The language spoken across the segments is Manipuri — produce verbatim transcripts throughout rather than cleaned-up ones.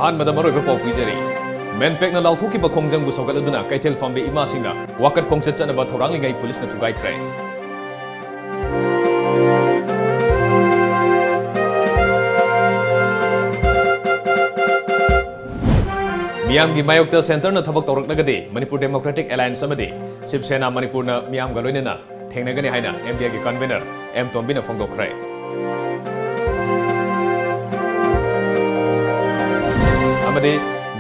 ꯑꯍꯥꯟꯕꯗ ꯃꯔꯨꯑꯣꯏꯕ ꯄꯥꯎ ꯄꯤꯖꯔꯤ꯫ ꯃꯦꯟꯄꯦꯛꯅ ꯂꯥꯎꯊꯣꯛꯈꯤꯕ ꯈꯣꯡꯖꯪꯕꯨ ꯁꯧꯒꯠꯂꯗꯨꯅ ꯀꯩꯊꯦꯜ ꯐꯝꯕꯤ ꯏꯃꯥꯁꯤꯡꯅ ꯋꯥꯀꯠ ꯈꯣꯡꯆꯠ ꯆꯠꯅꯕ ꯊꯧꯔꯥꯡꯂꯤꯉꯩ ꯄꯨꯂꯤꯁꯅ ꯊꯨꯒꯥꯏꯈ꯭ꯔꯦ꯫ ꯃꯤꯌꯥꯝꯒꯤ ꯃꯥꯌꯣꯛꯇ ꯁꯦꯟꯇꯔꯅ ꯊꯕꯛ ꯇꯧꯔꯛꯂꯒꯗꯤ ꯃꯅꯤꯄꯨꯔ ꯗꯦꯃꯣꯀ꯭ꯔꯦꯇꯤꯛ ꯑꯦꯂꯥꯌꯟꯁ ꯑꯃꯗꯤ ꯁꯤꯕ ꯁꯦꯅꯥ ꯃꯅꯤꯄꯨꯔꯅ ꯃꯤꯌꯥꯝꯒ ꯂꯣꯏꯅꯅ ꯊꯦꯡꯅꯒꯅꯤ ꯍꯥꯏꯅ ꯑꯦꯝ ꯗꯤ ꯑꯦꯒꯤ ꯀꯟꯚꯦꯅꯔ ꯑꯦꯝ ꯇꯣꯝꯕꯤꯅ ꯐꯣꯡꯗꯣꯛꯈ꯭ꯔꯦ꯫ ꯑꯃꯗꯤ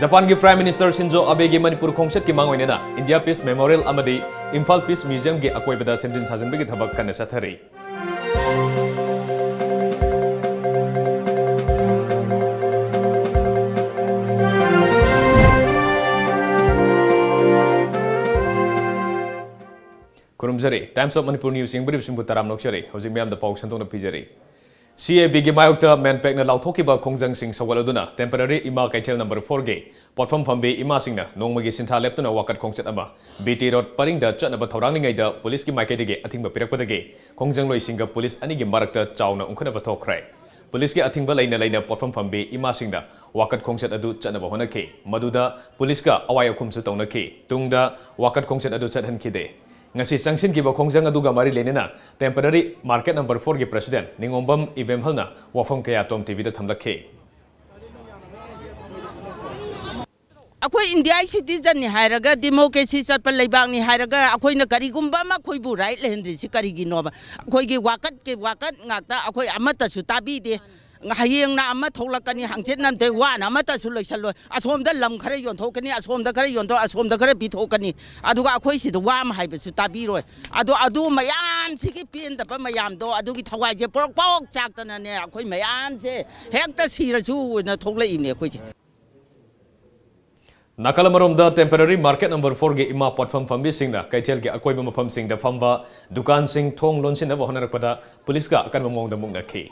ꯖꯄꯥꯟꯒꯤ ꯄ꯭ꯔꯥꯏꯝ ꯃꯤꯅꯤꯁꯇꯔ ꯁꯤꯟꯖꯣ ꯑꯕꯦꯒꯤ ꯃꯅꯤꯄꯨꯔ ꯈꯣꯡꯆꯠꯀꯤ ꯃꯥꯡꯑꯣꯏꯅꯅ ꯏꯟꯗꯤꯌꯥ ꯄꯤꯁ ꯃꯦꯃꯣꯔꯤꯌꯦꯜ ꯑꯃꯗꯤ ꯏꯝꯐꯥꯜ ꯄꯤꯁ ꯃ꯭ꯌꯨꯖꯤꯌꯝꯒꯤ ꯑꯀꯣꯏꯕꯗ ꯁꯦꯝꯖꯤꯟ ꯁꯥꯖꯤꯟꯕꯒꯤ ꯊꯕꯛ ꯀꯟꯅ ꯆꯠꯊꯔꯤ꯫ ꯈꯨꯔꯨꯝꯖꯔꯤ꯫ Times of Manipur News ꯌꯦꯡꯕꯤꯔꯤꯕꯁꯤꯡꯕꯨ ꯇꯔꯥꯝꯅ ꯑꯣꯛꯆꯔꯤ꯫ ꯍꯧꯖꯤꯛ ꯃꯤꯌꯥꯝꯗ ꯄꯥꯎ ꯁꯟꯗꯣꯛꯅ ꯄꯤꯖꯔꯤ꯫ ꯁꯤ ꯑꯦ ꯕꯤꯒꯤ ꯃꯥꯌꯣꯛꯇ ꯃꯦꯟꯄꯦꯛꯅ ꯂꯥꯎꯊꯣꯛꯈꯤꯕ ꯈꯣꯡꯖꯪꯁꯤꯡ ꯁꯧꯒꯠꯂꯗꯨꯅ temporary ꯏꯃꯥ ꯀꯩꯊꯦꯜ number four ꯒꯤ ꯄꯣꯠꯐꯝ ꯐꯝꯕꯤ ꯏꯃꯥꯁꯤꯡꯅ ꯅꯣꯡꯃꯒꯤ ꯁꯤꯟꯊꯥ ꯂꯦꯞꯇꯨꯅ ꯋꯥꯀꯠ ꯈꯣꯡꯆꯠ ꯑꯃ ꯕꯤ ꯇꯤ ꯔꯣꯗ ꯄꯔꯤꯡꯗ ꯆꯠꯅꯕ ꯊꯧꯔꯥꯡꯂꯤꯉꯩꯗ ꯄꯨꯂꯤꯁꯀꯤ ꯃꯥꯏꯀꯩꯗꯒꯤ ꯑꯊꯤꯡꯕ ꯄꯤꯔꯛꯄꯗꯒꯤ ꯈꯣꯡꯖꯪꯂꯣꯏꯁꯤꯡꯒ ꯄꯨꯂꯤꯁ ꯑꯅꯤꯒꯤ ꯃꯔꯛꯇ ꯆꯥꯎꯅ ꯎꯪꯈꯠꯅꯕ ꯊꯣꯛꯈ꯭ꯔꯦ꯫ ꯄꯨꯂꯤꯁꯀꯤ ꯑꯊꯤꯡꯕ ꯂꯩꯅ ꯂꯩꯅ ꯄꯣꯠꯐꯝ ꯐꯝꯕꯤ ꯏꯃꯥꯁꯤꯡꯅ ꯋꯥꯀꯠ ꯈꯣꯡꯆꯠ ꯑꯗꯨ ꯆꯠꯅꯕ ꯍꯣꯠꯅꯈꯤ꯫ ꯃꯗꯨꯗ ꯄꯨꯂꯤꯁꯀ ꯑꯋꯥꯏ ꯑꯈꯨꯝꯁꯨ ꯇꯧꯅꯈꯤ꯫ ꯇꯨꯡꯗ ꯋꯥꯀꯠ ꯈꯣꯡꯆꯠ ꯑꯗꯨ ꯆꯠꯍꯟꯈꯤꯗꯦ꯫ ꯉꯁꯤ ꯆꯪꯁꯤꯟꯈꯤꯕ ꯈꯣꯡꯖꯪ ꯑꯗꯨꯒ ꯃꯔꯤ ꯂꯩꯅꯅ temporary market number four ꯒꯤ president ꯅꯤꯉꯣꯝꯕꯝ ꯏꯕꯦꯝꯍꯜꯅ ꯋꯥꯐꯝ ꯀꯌꯥ ꯇꯣꯝ ꯇꯤ ꯚꯤꯗ ꯊꯝꯂꯛꯈꯤ꯫ ꯑꯩꯈꯣꯏ ꯏꯟꯗꯤꯌꯥꯒꯤ ꯁꯤꯇꯤꯖꯟꯅꯤ ꯍꯥꯏꯔꯒ, ꯗꯦꯃꯣꯀ꯭ꯔꯦꯁꯤ ꯆꯠꯄ ꯂꯩꯕꯥꯛꯅꯤ ꯍꯥꯏꯔꯒ, ꯑꯩꯈꯣꯏꯅ ꯀꯔꯤꯒꯨꯝꯕ ꯑꯃ ꯑꯩꯈꯣꯏꯕꯨ ꯔꯥꯏꯠ ꯂꯩꯍꯟꯗ꯭ꯔꯤꯁꯤ ꯀꯔꯤꯒꯤꯅꯣꯕ? ꯑꯩꯈꯣꯏꯒꯤ ꯋꯥꯀꯠꯀꯤ ꯋꯥꯀꯠ ꯉꯥꯛꯇ, ꯑꯩꯈꯣꯏ ꯑꯃꯠꯇꯁꯨ ꯇꯥꯕꯤꯗꯦ꯫ ꯍꯌꯦꯡꯅ ꯑꯃ ꯊꯣꯛꯂꯛꯀꯅꯤ, ꯍꯪꯆꯤꯠꯅ ꯑꯝꯇ ꯋꯥꯅ ꯑꯃꯠꯇꯁꯨ ꯂꯣꯏꯁꯜꯂꯣꯏ꯫ ꯑꯁꯣꯝꯗ ꯂꯝ ꯈꯔ ꯌꯣꯟꯊꯣꯛꯀꯅꯤ, ꯑꯁꯣꯝꯗ ꯈꯔ ꯌꯣꯟꯊꯣꯛ, ꯑꯁꯣꯝꯗ ꯈꯔ ꯄꯤꯊꯣꯛꯀꯅꯤ꯫ ꯑꯗꯨꯒ ꯑꯩꯈꯣꯏ ꯁꯤꯗ ꯋꯥ ꯑꯃ ꯍꯥꯏꯕꯁꯨ ꯇꯥꯕꯤꯔꯣꯏ꯫ ꯑꯗꯣ ꯑꯗꯨ ꯃꯌꯥꯝꯁꯤꯒꯤ ꯄꯦꯟꯗꯕ ꯃꯌꯥꯝꯗꯣ, ꯑꯗꯨꯒꯤ ꯊꯋꯥꯏꯁꯦ ꯄ꯭ꯔꯣꯛ ꯄ꯭ꯔꯣꯛ ꯆꯥꯛꯇꯅꯅꯦ, ꯑꯩꯈꯣꯏ ꯃꯌꯥꯝꯁꯦ ꯍꯦꯛꯇ ꯁꯤꯔꯁꯨ ꯑꯣꯏꯅ ꯊꯣꯛꯂꯛꯏꯅꯦ ꯑꯩꯈꯣꯏꯁꯦ꯫ ꯅꯥꯀꯜ ꯑꯃꯔꯣꯝꯗ, temporary market number four ꯒꯤ ꯏꯃꯥ ꯄꯣꯠꯐꯝ ꯐꯝꯕꯤꯁꯤꯡꯅ ꯀꯩꯊꯦꯜꯒꯤ ꯑꯀꯣꯏꯕ ꯃꯐꯝꯁꯤꯡꯗ ꯐꯝꯕ ꯗꯨꯀꯥꯟꯁꯤꯡ ꯊꯣꯡ ꯂꯣꯟꯁꯤꯟꯅꯕ ꯍꯣꯠꯅꯔꯛꯄꯗ ꯄꯨꯂꯤꯁꯀ ꯑꯀꯟꯕ ꯃꯑꯣꯡꯗ ꯃꯨꯛꯅꯈꯤ꯫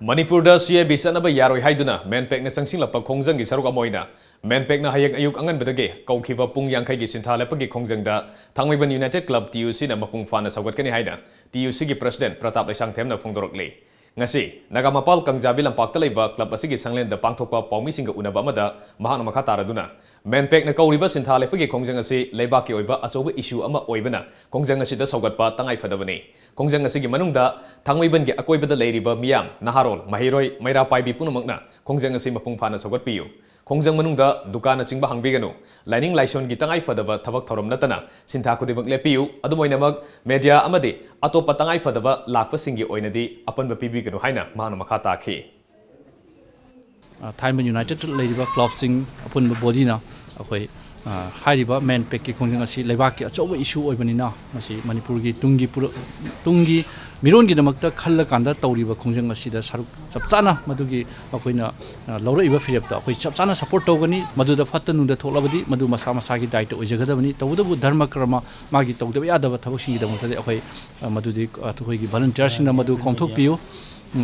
ꯃꯅꯤꯄꯨꯔꯗ ꯁꯤ ꯑꯦ ꯕꯤ ꯆꯠꯅꯕ ꯌꯥꯔꯣꯏ ꯍꯥꯏꯗꯨꯅ ꯃꯦꯟꯄꯦꯛꯅ ꯆꯪꯁꯤꯜꯂꯛꯄ ꯈꯣꯡꯖꯪꯒꯤ ꯁꯔꯨꯛ ꯑꯃ ꯑꯣꯏꯅ ꯃꯦꯟꯄꯦꯛꯅ ꯍꯌꯦꯡ ꯑꯌꯨꯛ ꯑꯉꯟꯕꯗꯒꯤ ꯀꯧꯈꯤꯕ ꯄꯨꯡ ꯌꯥꯡꯈꯩꯒꯤ ꯁꯤꯟꯊꯥ ꯂꯦꯞꯄꯒꯤ ꯈꯣꯡꯖꯪꯗ ꯊꯥꯡꯃꯩꯕꯟ ꯌꯨꯅꯥꯏꯇꯦꯗ ꯀ꯭ꯂꯕ ꯇꯤ ꯌꯨ ꯁꯤꯅ ꯃꯄꯨꯡ ꯐꯥꯅ ꯁꯧꯒꯠꯀꯅꯤ ꯍꯥꯏꯅ ꯇꯤ ꯌꯨ ꯁꯤꯒꯤ ꯄ꯭ꯔꯁꯤꯗꯦꯟꯠ ꯄ꯭ꯔꯇꯥꯞ ꯂꯩꯁꯥꯡꯊꯦꯝꯅ ꯐꯣꯡꯗꯣꯔꯛꯂꯤ꯫ ꯉꯁꯤ ꯅꯥꯒꯥꯃꯄꯥꯜ ꯀꯪꯖꯥꯕꯤ ꯂꯝꯄꯥꯛꯇ ꯂꯩꯕ ꯀ꯭ꯂꯕ ꯑꯁꯤꯒꯤ ꯁꯪꯂꯦꯟꯗ ꯄꯥꯡꯊꯣꯛꯄ ꯄꯥꯎꯃꯤꯁꯤꯡꯒ ꯎꯅꯕ ꯑꯃꯗ ꯃꯍꯥꯛꯅ ꯃꯈꯥ ꯇꯥꯔꯗꯨꯅ, ꯃꯦꯟꯄꯦꯛꯅ ꯀꯧꯔꯤꯕ ꯁꯤꯟꯊꯥ ꯂꯦꯞꯄꯒꯤ ꯈꯣꯡꯖꯪ ꯑꯁꯤ ꯂꯩꯕꯥꯛꯀꯤ ꯑꯣꯏꯕ ꯑꯆꯧꯕ ꯏꯁꯨ ꯑꯃ ꯑꯣꯏꯕꯅ ꯈꯣꯡꯖꯪ ꯑꯁꯤꯗ ꯁꯧꯒꯠꯄ ꯇꯉꯥꯏ ꯐꯗꯕꯅꯤ꯫ ꯈꯣꯡꯖꯪ ꯑꯁꯤꯒꯤ ꯃꯅꯨꯡꯗ ꯊꯥꯡꯃꯩꯕꯟꯒꯤ ꯑꯀꯣꯏꯕꯗ ꯂꯩꯔꯤꯕ ꯃꯤꯌꯥꯝ, ꯅꯍꯥꯔꯣꯜ, ꯃꯍꯩꯔꯣꯏ, ꯃꯩꯔꯥ ꯄꯥꯏꯕꯤ ꯄꯨꯝꯅꯃꯛꯅ ꯈꯣꯡꯖꯪ ꯑꯁꯤ ꯃꯄꯨꯡ ꯐꯥꯅ ꯁꯧꯒꯠꯄꯤꯌꯨ꯫ ꯈꯣꯡꯖꯪ ꯃꯅꯨꯡꯗ ꯗꯨꯀꯥꯟꯅꯆꯤꯡꯕ ꯍꯥꯡꯕꯤꯒꯅꯨ꯫ ꯂꯥꯏꯅꯤꯡ ꯂꯥꯏꯁꯣꯟꯒꯤ ꯇꯉꯥꯏ ꯐꯗꯕ ꯊꯕꯛ ꯊꯧꯔꯝ ꯅꯠꯇꯅ ꯁꯤꯟꯊꯥ ꯈꯨꯗꯤꯡꯃꯛ ꯂꯦꯞꯄꯤꯌꯨ꯫ ꯑꯗꯨꯝ ꯑꯣꯏꯅꯃꯛ ꯃꯦꯗꯤꯌꯥ ꯑꯃꯗꯤ ꯑꯇꯣꯞꯄ ꯇꯉꯥꯏ ꯐꯗꯕ ꯂꯥꯛꯄꯁꯤꯡꯒꯤ ꯑꯣꯏꯅꯗꯤ ꯑꯄꯟꯕ ꯄꯤꯕꯤꯒꯅꯨ ꯍꯥꯏꯅ ꯃꯍꯥꯛꯅ ꯃꯈꯥ ꯇꯥꯈꯤ꯫ ꯑ, ꯊꯥꯡꯃꯩꯕꯟ ꯌꯨꯅꯥꯏꯇꯦꯗꯇ ꯂꯩꯔꯤꯕ ꯀ꯭ꯂꯕꯁꯤꯡ ꯑꯄꯨꯟꯕ ꯕꯣꯗꯤꯅ ꯑꯩꯈꯣꯏ, ꯑ, ꯍꯥꯏꯔꯤꯕ ꯃꯦꯟꯄꯦꯛꯀꯤ ꯈꯣꯡꯖꯪ ꯑꯁꯤ ꯂꯩꯕꯥꯛꯀꯤ ꯑꯆꯧꯕ ꯏꯁꯨ ꯑꯣꯏꯕꯅꯤꯅ ꯃꯁꯤ ꯃꯅꯤꯄꯨꯔꯒꯤ ꯇꯨꯡꯒꯤ ꯄꯨꯔ-, ꯇꯨꯡꯒꯤ ꯃꯤꯔꯣꯟꯒꯤꯗꯃꯛꯇ ꯈꯜꯂꯀꯥꯟꯗ ꯇꯧꯔꯤꯕ ꯈꯣꯡꯖꯪ ꯑꯁꯤꯗ ꯁꯔꯨꯛ ꯆꯞ ꯆꯥꯅ ꯃꯗꯨꯒꯤ ꯑꯩꯈꯣꯏꯅ, ꯑ, ꯂꯧꯔꯛꯏꯕ ꯐꯤꯔꯦꯞꯇ ꯑꯩꯈꯣꯏ ꯆꯞ ꯆꯥꯅ ꯁꯄꯣꯔꯠ ꯇꯧꯒꯅꯤ꯫ ꯃꯗꯨꯗ ꯐꯠꯇ ꯅꯨꯡꯗ ꯊꯣꯛꯂꯕꯗꯤ ꯃꯗꯨ ꯃꯁꯥ ꯃꯁꯥꯒꯤ ꯗꯥꯏꯇ ꯑꯣꯏꯖꯒꯗꯕꯅꯤ꯫ ꯇꯧꯕꯇꯕꯨ ꯙꯔꯃ ꯀꯔꯃ ꯃꯥꯒꯤ ꯇꯧꯗꯕ ꯌꯥꯗꯕ ꯊꯕꯛꯁꯤꯡꯒꯤꯗꯃꯛꯇꯗꯤ ꯑꯩꯈꯣꯏ, ꯑ, ꯃꯗꯨꯗꯤ ꯑꯩꯈꯣꯏꯒꯤ ꯚꯣꯂꯨꯟꯇꯤꯌꯔꯁꯤꯡꯅ ꯃꯗꯨ ꯀꯣꯝꯊꯣꯛꯄꯤꯌꯨ꯫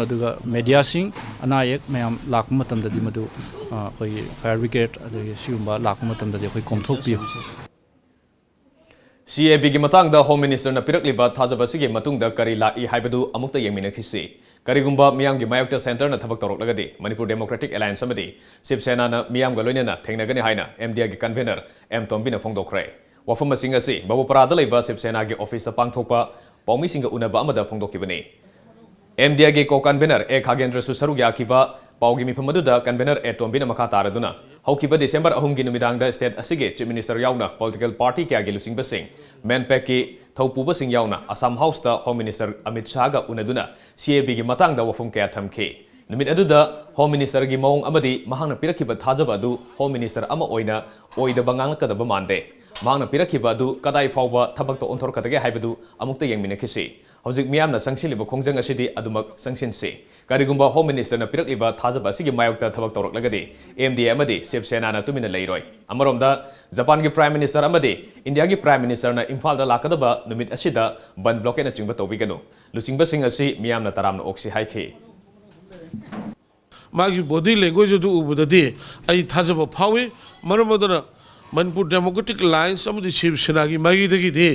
ꯑꯗꯨꯒ ꯃꯦꯗꯤꯌꯥꯁꯤꯡ, ꯑꯅꯥ ꯑꯌꯦꯛ ꯃꯌꯥꯝ ꯂꯥꯛꯄ ꯃꯇꯝꯗꯗꯤ ꯃꯗꯨ, ꯑ, ꯑꯩꯈꯣꯏꯒꯤ ꯐꯥꯌꯔ ꯕ꯭ꯔꯤꯒꯦꯗ ꯑꯗꯒꯤ ꯁꯤꯒꯨꯝꯕ ꯂꯥꯛꯄ ꯃꯇꯝꯗꯗꯤ ꯑꯩꯈꯣꯏ ꯀꯣꯝꯊꯣꯛꯄꯤꯌꯨ꯫ ꯁꯤ ꯑꯦ ꯕꯤꯒꯤ ꯃꯇꯥꯡꯗ ꯍꯣꯝ ꯃꯤꯅꯤꯁꯇꯔꯅ ꯄꯤꯔꯛꯂꯤꯕ ꯊꯥꯖꯕ ꯑꯁꯤꯒꯤ ꯃꯇꯨꯡꯗ ꯀꯔꯤ ꯂꯥꯛꯏ ꯍꯥꯏꯕꯗꯨ ꯑꯃꯨꯛꯇ ꯌꯦꯡꯃꯤꯟꯅꯈꯤꯁꯤ꯫ ꯀꯔꯤꯒꯨꯝꯕ ꯃꯤꯌꯥꯝꯒꯤ ꯃꯥꯌꯣꯛꯇ ꯁꯦꯟꯇꯔꯅ ꯊꯕꯛ ꯇꯧꯔꯛꯂꯒꯗꯤ ꯃꯅꯤꯄꯨꯔ ꯗꯦꯃꯣꯀ꯭ꯔꯦꯇꯤꯛ ꯑꯦꯂꯥꯌꯟꯁ ꯑꯃꯗꯤ ꯁꯤꯕ ꯁꯦꯅꯥꯅ ꯃꯤꯌꯥꯝꯒ ꯂꯣꯏꯅꯅ ꯊꯦꯡꯅꯒꯅꯤ ꯍꯥꯏꯅ ꯑꯦꯝ ꯗꯤ ꯑꯦꯒꯤ ꯀꯟꯚꯦꯅꯔ ꯑꯦꯝ ꯇꯣꯝꯕꯤꯅ ꯐꯣꯡꯗꯣꯛꯈ꯭ꯔꯦ꯫ ꯋꯥꯐꯝ ꯑꯁꯤꯡ ꯑꯁꯤ ꯕꯕꯨꯄꯥꯔꯥꯗ ꯂꯩꯕ ꯁꯤꯕ ꯁꯦꯅꯥꯒꯤ ꯑꯣꯐꯤꯁꯇ ꯄꯥꯡꯊꯣꯛꯄ ꯄꯥꯎꯃꯤꯁꯤꯡꯒ ꯎꯅꯕ ꯑꯃꯗ ꯐꯣꯡꯗꯣꯛꯈꯤꯕꯅꯤ꯫ ꯑꯦꯝ ꯗꯤ ꯑꯦꯒꯤ ꯀꯣ ꯀꯟꯚꯦꯅꯔ ꯑꯦ ꯈꯥꯒꯦꯟꯗ꯭ꯔꯁꯨ ꯁꯔꯨꯛ ꯌꯥꯈꯤꯕ ꯄꯥꯎꯒꯤ ꯃꯤꯐꯝ ꯑꯗꯨꯗ ꯀꯟꯚꯦꯅꯔ ꯑꯦ ꯇꯣꯝꯕꯤꯅ ꯃꯈꯥ ꯇꯥꯔꯗꯨꯅ, ꯍꯧꯈꯤꯕ ꯗꯤꯁꯦꯝꯕꯔ ꯑꯍꯨꯝꯒꯤ ꯅꯨꯃꯤꯗꯥꯡꯗ ꯁ꯭ꯇꯦꯠ ꯑꯁꯤꯒꯤ ꯆꯤꯐ ꯃꯤꯅꯤꯁꯇꯔ ꯌꯥꯎꯅ ꯄꯣꯂꯤꯇꯤꯀꯦꯜ ꯄꯥꯔꯇꯤ ꯀꯌꯥꯒꯤ ꯂꯨꯆꯤꯡꯕꯁꯤꯡ, ꯃꯦꯟꯄꯦꯛꯀꯤ ꯊꯧꯄꯨꯕꯁꯤꯡ ꯌꯥꯎꯅ ꯑꯁꯥꯝ ꯍꯥꯎꯁꯇ ꯍꯣꯝ ꯃꯤꯅꯤꯁꯇꯔ ꯑꯃꯤꯠ ꯁꯥꯍꯒ ꯎꯅꯗꯨꯅ ꯁꯤ ꯑꯦ ꯕꯤꯒꯤ ꯃꯇꯥꯡꯗ ꯋꯥꯐꯝ ꯀꯌꯥ ꯊꯝꯈꯤ꯫ ꯅꯨꯃꯤꯠ ꯑꯗꯨꯗ ꯍꯣꯝ ꯃꯤꯅꯤꯁꯇꯔꯒꯤ ꯃꯑꯣꯡ ꯑꯃꯗꯤ ꯃꯍꯥꯛꯅ ꯄꯤꯔꯛꯈꯤꯕ ꯊꯥꯖꯕ ꯑꯗꯨ ꯍꯣꯝ ꯃꯤꯅꯤꯁꯇꯔ ꯑꯃ ꯑꯣꯏꯅ ꯑꯣꯏꯗꯕ ꯉꯥꯡꯂꯛꯀꯗꯕ ꯃꯥꯟꯗꯦ꯫ ꯃꯍꯥꯛꯅ ꯄꯤꯔꯛꯈꯤꯕ ꯑꯗꯨ ꯀꯗꯥꯏ ꯐꯥꯎꯕ ꯊꯕꯛꯇ ꯑꯣꯟꯊꯣꯔꯛꯀꯗꯒꯦ ꯍꯥꯏꯕꯗꯨ ꯑꯃꯨꯛꯇ ꯌꯦꯡꯃꯤꯟꯅꯈꯤꯁꯤ꯫ ꯍꯧꯖꯤꯛ ꯃꯤꯌꯥꯝꯅ ꯆꯪꯁꯤꯜꯂꯤꯕ ꯈꯣꯡꯖꯪ ꯑꯁꯤꯗꯤ ꯑꯗꯨꯃꯛ ꯆꯪꯁꯤꯟꯁꯤ꯫ ꯀꯔꯤꯒꯨꯝꯕ ꯍꯣꯝ ꯃꯤꯅꯤꯁꯇꯔꯅ ꯄꯤꯔꯛꯂꯤꯕ ꯊꯥꯖꯕ ꯑꯁꯤꯒꯤ ꯃꯥꯌꯣꯛꯇ ꯊꯕꯛ ꯇꯧꯔꯛꯂꯒꯗꯤ ꯑꯦꯝ ꯗꯤ ꯑꯦ ꯑꯃꯗꯤ ꯁꯤꯕ ꯁꯦꯅꯥꯅ ꯇꯨꯃꯤꯟꯅ ꯂꯩꯔꯣꯏ꯫ ꯑꯃꯔꯣꯝꯗ, ꯖꯄꯥꯟꯒꯤ ꯄ꯭ꯔꯥꯏꯝ ꯃꯤꯅꯤꯁꯇꯔ ꯑꯃꯗꯤ ꯏꯟꯗꯤꯌꯥꯒꯤ ꯄ꯭ꯔꯥꯏꯝ ꯃꯤꯅꯤꯁꯇꯔꯅ ꯏꯝꯐꯥꯜꯗ ꯂꯥꯛꯀꯗꯕ ꯅꯨꯃꯤꯠ ꯑꯁꯤꯗ ꯕꯟꯗ ꯕ꯭ꯂꯣꯀꯦꯗꯅꯆꯤꯡꯕ ꯇꯧꯕꯤꯒꯅꯨ꯫ ꯂꯨꯆꯤꯡꯕꯁꯤꯡ ꯑꯁꯤ ꯃꯤꯌꯥꯝꯅ ꯇꯔꯥꯝꯅ ꯑꯣꯛꯁꯤ ꯍꯥꯏꯈꯤ꯫ ꯃꯥꯒꯤ body language ꯑꯗꯨ ꯎꯕꯗꯗꯤ ꯑꯩ ꯊꯥꯖꯕ ꯐꯥꯎꯏ꯫ ꯃꯔꯝ ꯑꯗꯨꯅ ꯃꯅꯤꯄꯨꯔ ꯗꯦꯃꯣꯀ꯭ꯔꯦꯇꯤꯛ ꯑꯦꯂꯥꯏꯟꯁ ꯑꯃꯗꯤ ꯁꯤꯕ ꯁꯦꯅꯥꯒꯤ ꯃꯥꯏꯀꯩꯗꯒꯤꯗꯤ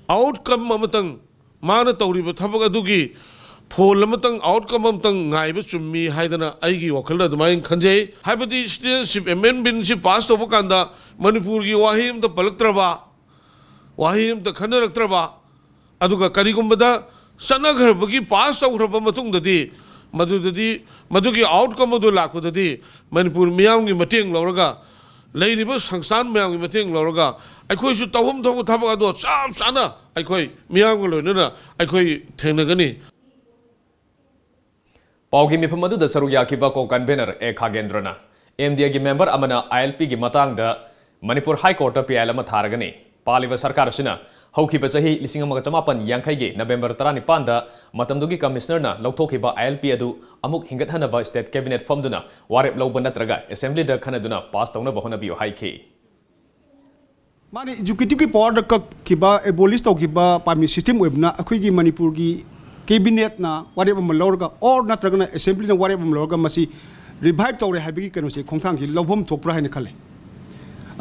outcome ꯑꯃꯇꯪ, ꯃꯥꯅ ꯇꯧꯔꯤꯕ ꯊꯕꯛ ꯑꯗꯨꯒꯤ ꯐꯣꯜ ꯑꯃꯇꯪ, outcome ꯑꯃꯇꯪ ꯉꯥꯏꯕ ꯆꯨꯝꯃꯤ ꯍꯥꯏꯗꯅ ꯑꯩꯒꯤ ꯋꯥꯈꯜꯗ ꯑꯗꯨꯃꯥꯏꯅ ꯈꯟꯖꯩ꯫ ꯍꯥꯏꯕꯗꯤ citizenship amendment ꯁꯤ pass ꯇꯧꯕ ꯀꯥꯟꯗ ꯃꯅꯤꯄꯨꯔꯒꯤ ꯋꯥꯍꯩ ꯑꯃꯇ ꯄꯜꯂꯛꯇ꯭ꯔꯕ, ꯋꯥꯍꯩ ꯑꯃꯇ ꯈꯟꯅꯔꯛꯇ꯭ꯔꯕ, ꯑꯗꯨꯒ ꯀꯔꯤꯒꯨꯝꯕꯗ ꯆꯠꯅꯈ꯭ꯔꯕꯒꯤ, pass ꯇꯧꯈ꯭ꯔꯕ ꯃꯇꯨꯡꯗꯗꯤ ꯃꯗꯨꯗꯗꯤ, ꯃꯗꯨꯒꯤ outcome ꯑꯗꯨ ꯂꯥꯛꯄꯗꯗꯤ ꯃꯅꯤꯄꯨꯔ ꯃꯤꯌꯥꯝꯒꯤ ꯃꯇꯦꯡ ꯂꯧꯔꯒ, ꯂꯩꯔꯤꯕ ꯁꯪꯁꯊꯥꯟ ꯃꯌꯥꯝꯒꯤ ꯃꯇꯦꯡ ꯂꯧꯔꯒ ꯑꯩꯈꯣꯏꯁꯨ ꯇꯧꯐꯝ ꯊꯣꯛꯄ ꯊꯕꯛ ꯑꯗꯣ ꯆꯞ ꯆꯥꯅ ꯑꯩꯈꯣꯏ ꯃꯤꯌꯥꯝꯒ ꯂꯣꯏꯅꯅ ꯑꯩꯈꯣꯏ ꯊꯦꯡꯅꯒꯅꯤ꯫ ꯄꯥꯎꯒꯤ ꯃꯤꯐꯝ ꯑꯗꯨꯗ ꯁꯔꯨꯛ ꯌꯥꯈꯤꯕ co-convener ꯑꯦ ꯈꯥꯒꯦꯟꯗ꯭ꯔꯅ MDAꯒꯤ member ꯑꯃꯅ ILPꯒꯤ ꯃꯇꯥꯡꯗ ꯃꯅꯤꯄꯨꯔ High Courtꯇ PIL ꯑꯃ ꯊꯥꯔꯒꯅꯤ꯫ ꯄꯥꯜꯂꯤꯕ ꯁꯔꯀꯥꯔ ꯑꯁꯤꯅ ꯍꯧꯈꯤꯕ ꯆꯍꯤ ꯂꯤꯁꯤꯡ ꯑꯃꯒ ꯆꯃꯥꯄꯟ ꯌꯥꯡꯈꯩꯒꯤ November ꯇꯔꯥꯅꯤꯄꯥꯟꯗ ꯃꯇꯝꯗꯨꯒꯤ commissionerꯅ ꯂꯧꯊꯣꯛꯈꯤꯕ ILP ꯑꯗꯨ ꯑꯃꯨꯛ ꯍꯤꯡꯒꯠꯍꯟꯅꯕ state cabinet ꯐꯝꯗꯨꯅ ꯋꯥꯔꯦꯞ ꯂꯧꯕ ꯅꯠꯇ꯭ꯔꯒ assemblyꯗ ꯈꯟꯅꯗꯨꯅ pass ꯇꯧꯅꯕ ꯍꯣꯠꯅꯕꯤꯌꯨ ꯍꯥꯏꯈꯤ꯫ ꯃꯥꯅ executiveꯀꯤ powerꯗ ꯀꯛꯈꯤꯕ, abolish ꯇꯧꯈꯤꯕ ꯄꯥꯔꯃꯤ system ꯑꯣꯏꯕꯅ ꯑꯩꯈꯣꯏꯒꯤ ꯃꯅꯤꯄꯨꯔꯒꯤ cabinetꯅ ꯋꯥꯔꯦꯞ ꯑꯃ ꯂꯧꯔꯒ or ꯅꯠꯇ꯭ꯔꯒꯅ assemblyꯅ ꯋꯥꯔꯦꯞ ꯑꯃ ꯂꯧꯔꯒ ꯃꯁꯤ revive ꯇꯧꯔꯦ ꯍꯥꯏꯕꯒꯤ ꯀꯩꯅꯣꯁꯦ, ꯈꯣꯡꯊꯥꯡꯁꯤ ꯂꯧꯐꯝ ꯊꯣꯛꯄ꯭ꯔꯥ ꯍꯥꯏꯅ ꯈꯜꯂꯦ꯫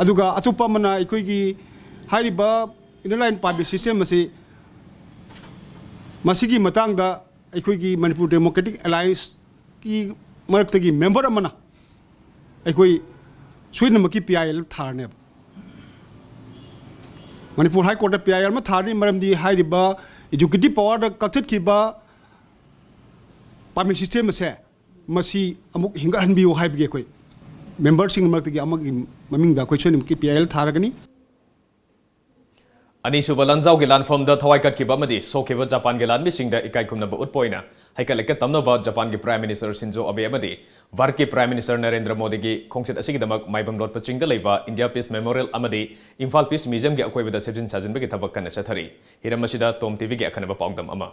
ꯑꯗꯨꯒ ꯑꯇꯣꯞꯄ ꯑꯃꯅ ꯑꯩꯈꯣꯏꯒꯤ ꯍꯥꯏꯔꯤꯕ inner line permit system ꯑꯁꯤ, ꯃꯁꯤꯒꯤ ꯃꯇꯥꯡꯗ ꯑꯩꯈꯣꯏꯒꯤ ꯃꯅꯤꯄꯨꯔ ꯗꯦꯃꯣꯀ꯭ꯔꯦꯇꯤꯛ ꯑꯦꯂꯥꯏꯟꯁꯀꯤ ꯃꯔꯛꯇꯒꯤ member ꯑꯃꯅ ꯑꯩꯈꯣꯏ ꯁꯣꯏꯗꯅꯃꯛꯀꯤ PIL ꯊꯥꯔꯅꯦꯕ꯫ ꯃꯅꯤꯄꯨꯔ High Courtꯇ PIL ꯑꯃ ꯊꯥꯔꯅꯤ, ꯃꯔꯝꯗꯤ ꯍꯥꯏꯔꯤꯕ executive powerꯗ ꯀꯛꯊꯠꯈꯤꯕ permit system ꯑꯁꯦ ꯃꯁꯤ ꯑꯃꯨꯛ ꯍꯤꯡꯒꯠꯍꯟꯕꯤꯌꯨ ꯍꯥꯏꯕꯒꯤ ꯑꯩꯈꯣꯏ memberꯁꯤꯡꯒꯤ ꯃꯔꯛꯇꯒꯤ ꯑꯃꯒꯤ ꯃꯃꯤꯡꯗ ꯑꯩꯈꯣꯏ ꯁꯣꯏꯗꯅꯃꯛꯀꯤ PIL ꯊꯥꯔꯒꯅꯤ꯫ ꯑꯅꯤꯁꯨꯕ ꯂꯥꯟꯖꯥꯎꯒꯤ ꯂꯥꯟꯐꯝꯗ ꯊꯋꯥꯏ ꯀꯠꯈꯤꯕ ꯑꯃꯗꯤ ꯁꯣꯛꯈꯤꯕ ꯖꯄꯥꯟꯒꯤ ꯂꯥꯟꯃꯤꯁꯤꯡꯗ ꯏꯀꯥꯏ ꯈꯨꯝꯅꯕ ꯎꯠꯄ ꯑꯣꯏꯅ ꯍꯩꯀꯠ ꯂꯩꯀꯠ ꯇꯝꯅꯕ ꯖꯄꯥꯟꯒꯤ Prime Minister ꯁꯤꯟꯖꯣ ꯑꯕꯦ ꯑꯃꯗꯤ ꯚꯥꯔꯠꯀꯤ Prime Minister ꯅꯔꯦꯟꯗ꯭ꯔ ꯃꯣꯗꯤꯒꯤ ꯈꯣꯡꯆꯠ ꯑꯁꯤꯒꯤꯗꯃꯛ ꯃꯥꯏꯕꯝ ꯂꯣꯠꯄ ꯆꯤꯡꯗ ꯂꯩꯕ India Peace Memorial ꯑꯃꯗꯤ ꯏꯝꯐꯥꯜ Peace Museumꯒꯤ ꯑꯀꯣꯏꯕꯗ ꯁꯦꯝꯖꯤꯟ ꯁꯥꯖꯤꯟꯕꯒꯤ ꯊꯕꯛ ꯀꯟꯅ ꯆꯠꯊꯔꯤ꯫ ꯍꯤꯔꯝ ꯑꯁꯤꯗ Tom TVꯒꯤ ꯑꯈꯟꯅꯕ ꯄꯥꯎꯗꯝ ꯑꯃ꯫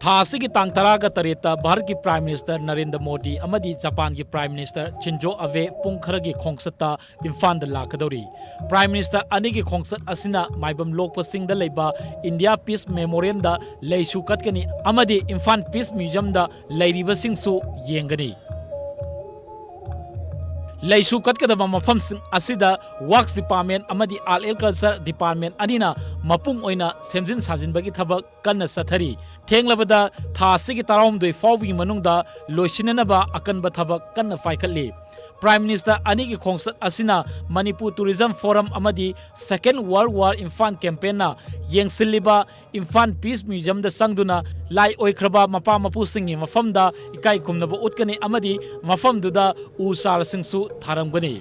ꯊꯥ ꯑꯁꯤꯒꯤ ꯇꯥꯡ ꯇꯔꯥꯒ ꯇꯔꯦꯠꯇ ꯚꯥꯔꯠꯀꯤ Prime Minister ꯅꯔꯦꯟꯗ꯭ꯔ ꯃꯣꯗꯤ ꯑꯃꯗꯤ ꯖꯄꯥꯟꯒꯤ Prime Minister ꯁꯤꯟꯖꯣ ꯑꯕꯦ ꯄꯨꯡ ꯈꯔꯒꯤ ꯈꯣꯡꯆꯠꯇ ꯏꯝꯐꯥꯜꯗ ꯂꯥꯛꯀꯗꯧꯔꯤ꯫ Prime Minister ꯑꯅꯤꯒꯤ ꯈꯣꯡꯆꯠ ꯑꯁꯤꯅ ꯃꯥꯏꯕꯝ ꯂꯣꯛꯄ ꯆꯤꯡꯗ ꯂꯩꯕ India Peace Memorialꯗ ꯂꯩꯁꯨ ꯀꯠꯀꯅꯤ ꯑꯃꯗꯤ ꯏꯝꯐꯥꯜ Peace Museumꯗ ꯂꯩꯔꯤꯕꯁꯤꯡꯁꯨ ꯌꯦꯡꯒꯅꯤ꯫ ꯂꯩꯁꯨ ꯀꯠꯀꯗꯕ ꯃꯐꯝꯁꯤꯡ ꯑꯁꯤꯗ Works Department ꯑꯃꯗꯤ Art and Culture Department ꯑꯅꯤꯅ ꯃꯄꯨꯡ ꯑꯣꯏꯅ ꯁꯦꯝꯖꯤꯟ ꯁꯥꯖꯤꯟꯕꯒꯤ ꯊꯕꯛ ꯀꯟꯅ ꯆꯠꯊꯔꯤ꯫ ꯊꯦꯡꯂꯕꯗ ꯊꯥ ꯑꯁꯤꯒꯤ ꯇꯔꯥꯍꯨꯝꯗꯣꯏ ꯐꯥꯎꯕꯒꯤ ꯃꯅꯨꯡꯗ ꯂꯣꯏꯁꯤꯟꯅꯅꯕ ꯑꯀꯟꯕ ꯊꯕꯛ ꯀꯟꯅ ꯄꯥꯏꯈꯠꯂꯤ꯫ Prime Minister ꯑꯅꯤꯒꯤ ꯈꯣꯡꯆꯠ ꯑꯁꯤꯅ Manipur Tourism Forum ꯑꯃꯗꯤ Second World War Imphal campaignꯅ ꯌꯦꯡꯁꯤꯜꯂꯤꯕ Imphal Peace Museumꯗ ꯆꯪꯗꯨꯅ ꯂꯥꯏ ꯑꯣꯏꯈ꯭ꯔꯕ ꯃꯄꯥ ꯃꯄꯨꯁꯤꯡꯒꯤ ꯃꯐꯝꯗ ꯏꯀꯥꯏ ꯈꯨꯝꯅꯕ ꯎꯠꯀꯅꯤ ꯑꯃꯗꯤ ꯃꯐꯝꯗꯨꯗ ꯎ ꯆꯥꯔꯁꯤꯡꯁꯨ ꯊꯥꯔꯝꯒꯅꯤ꯫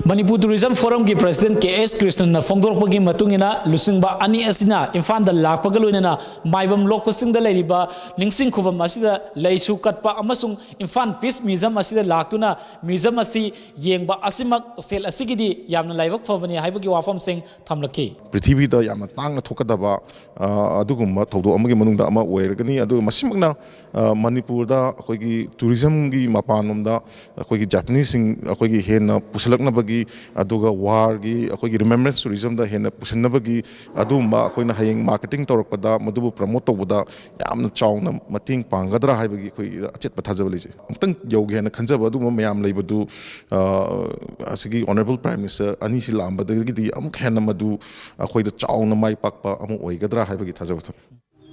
Manipur Tourism Forumꯒꯤ President ꯀꯦ ꯑꯦꯁ ꯀ꯭ꯔꯤꯁꯅꯟꯅ ꯐꯣꯡꯗꯣꯔꯛꯄꯒꯤ ꯃꯇꯨꯡ ꯏꯟꯅ, ꯂꯨꯆꯤꯡꯕ ꯑꯅꯤ ꯑꯁꯤꯅ ꯏꯝꯐꯥꯜꯗ ꯂꯥꯛꯄꯒ ꯂꯣꯏꯅꯅ ꯃꯥꯏꯕꯝ ꯂꯣꯛꯄ ꯆꯤꯡꯗ ꯂꯩꯔꯤꯕ ꯅꯤꯡꯁꯤꯡ ꯈꯨꯕꯝ ꯑꯁꯤꯗ ꯂꯩꯁꯨ ꯀꯠꯄ ꯑꯃꯁꯨꯡ ꯏꯝꯐꯥꯜ Peace Museum ꯑꯁꯤꯗ ꯂꯥꯛꯇꯨꯅ museum ꯑꯁꯤ ꯌꯦꯡꯕ ꯑꯁꯤꯃꯛ state ꯑꯁꯤꯒꯤꯗꯤ ꯌꯥꯝꯅ ꯂꯥꯏꯕꯛ ꯐꯕꯅꯤ ꯍꯥꯏꯕꯒꯤ ꯋꯥꯐꯝꯁꯤꯡ ꯊꯝꯂꯛꯈꯤ꯫ ꯄ꯭ꯔꯤꯊꯤꯕꯤꯗ ꯌꯥꯝꯅ ꯇꯥꯡꯅ ꯊꯣꯛꯀꯗꯕ, ꯑ, ꯑꯗꯨꯒꯨꯝꯕ ꯊꯧꯗꯣꯛ ꯑꯃꯒꯤ ꯃꯅꯨꯡꯗ ꯑꯃ ꯑꯣꯏꯔꯒꯅꯤ꯫ ꯑꯗꯨꯒ ꯃꯁꯤꯃꯛꯅ, ꯑ, ꯃꯅꯤꯄꯨꯔꯗ ꯑꯩꯈꯣꯏꯒꯤ tourismꯒꯤ ꯃꯄꯥꯟꯂꯣꯝꯗ ꯑꯩꯈꯣꯏꯒꯤ Japaneseꯁꯤꯡ ꯑꯩꯈꯣꯏꯒꯤ ꯍꯦꯟꯅ ꯄꯨꯁꯤꯜꯂꯛꯅꯕꯒꯤ, ꯑꯗꯨꯒ warꯒꯤ ꯑꯩꯈꯣꯏꯒꯤ remembrance tourismꯗ ꯍꯦꯟꯅ ꯄꯨꯁꯤꯟꯅꯕꯒꯤ, ꯑꯗꯨꯒꯨꯝꯕ ꯑꯩꯈꯣꯏꯅ ꯍꯌꯦꯡ marketing ꯇꯧꯔꯛꯄꯗ, ꯃꯗꯨꯕꯨ promote ꯇꯧꯕꯗ ꯌꯥꯝꯅ ꯆꯥꯎꯅ ꯃꯇꯦꯡ ꯄꯥꯡꯒꯗ꯭ꯔꯥ ꯍꯥꯏꯕꯒꯤ ꯑꯩꯈꯣꯏ ꯑꯆꯦꯠꯄ ꯊꯥꯖꯕ ꯂꯩꯖꯩ꯫ ꯑꯃꯨꯛꯇꯪ ꯌꯧꯒꯦ ꯍꯥꯏꯅ ꯈꯟꯖꯕ ꯑꯗꯨꯒꯨꯝꯕ ꯃꯌꯥꯝ ꯂꯩꯕꯗꯨ, ꯑ, ꯑꯁꯤꯒꯤ Honourable Prime Minister ꯑꯅꯤꯁꯤ ꯂꯥꯛꯑꯝꯕꯗꯒꯤꯗꯤ ꯑꯃꯨꯛ ꯍꯦꯟꯅ ꯃꯗꯨ ꯑꯩꯈꯣꯏꯗ ꯆꯥꯎꯅ ꯃꯥꯏ ꯄꯥꯛꯄ ꯑꯃ ꯑꯣꯏꯒꯗ꯭ꯔꯥ ꯍꯥꯏꯕꯒꯤ ꯊꯥꯖꯕ ꯊꯝꯃꯤ꯫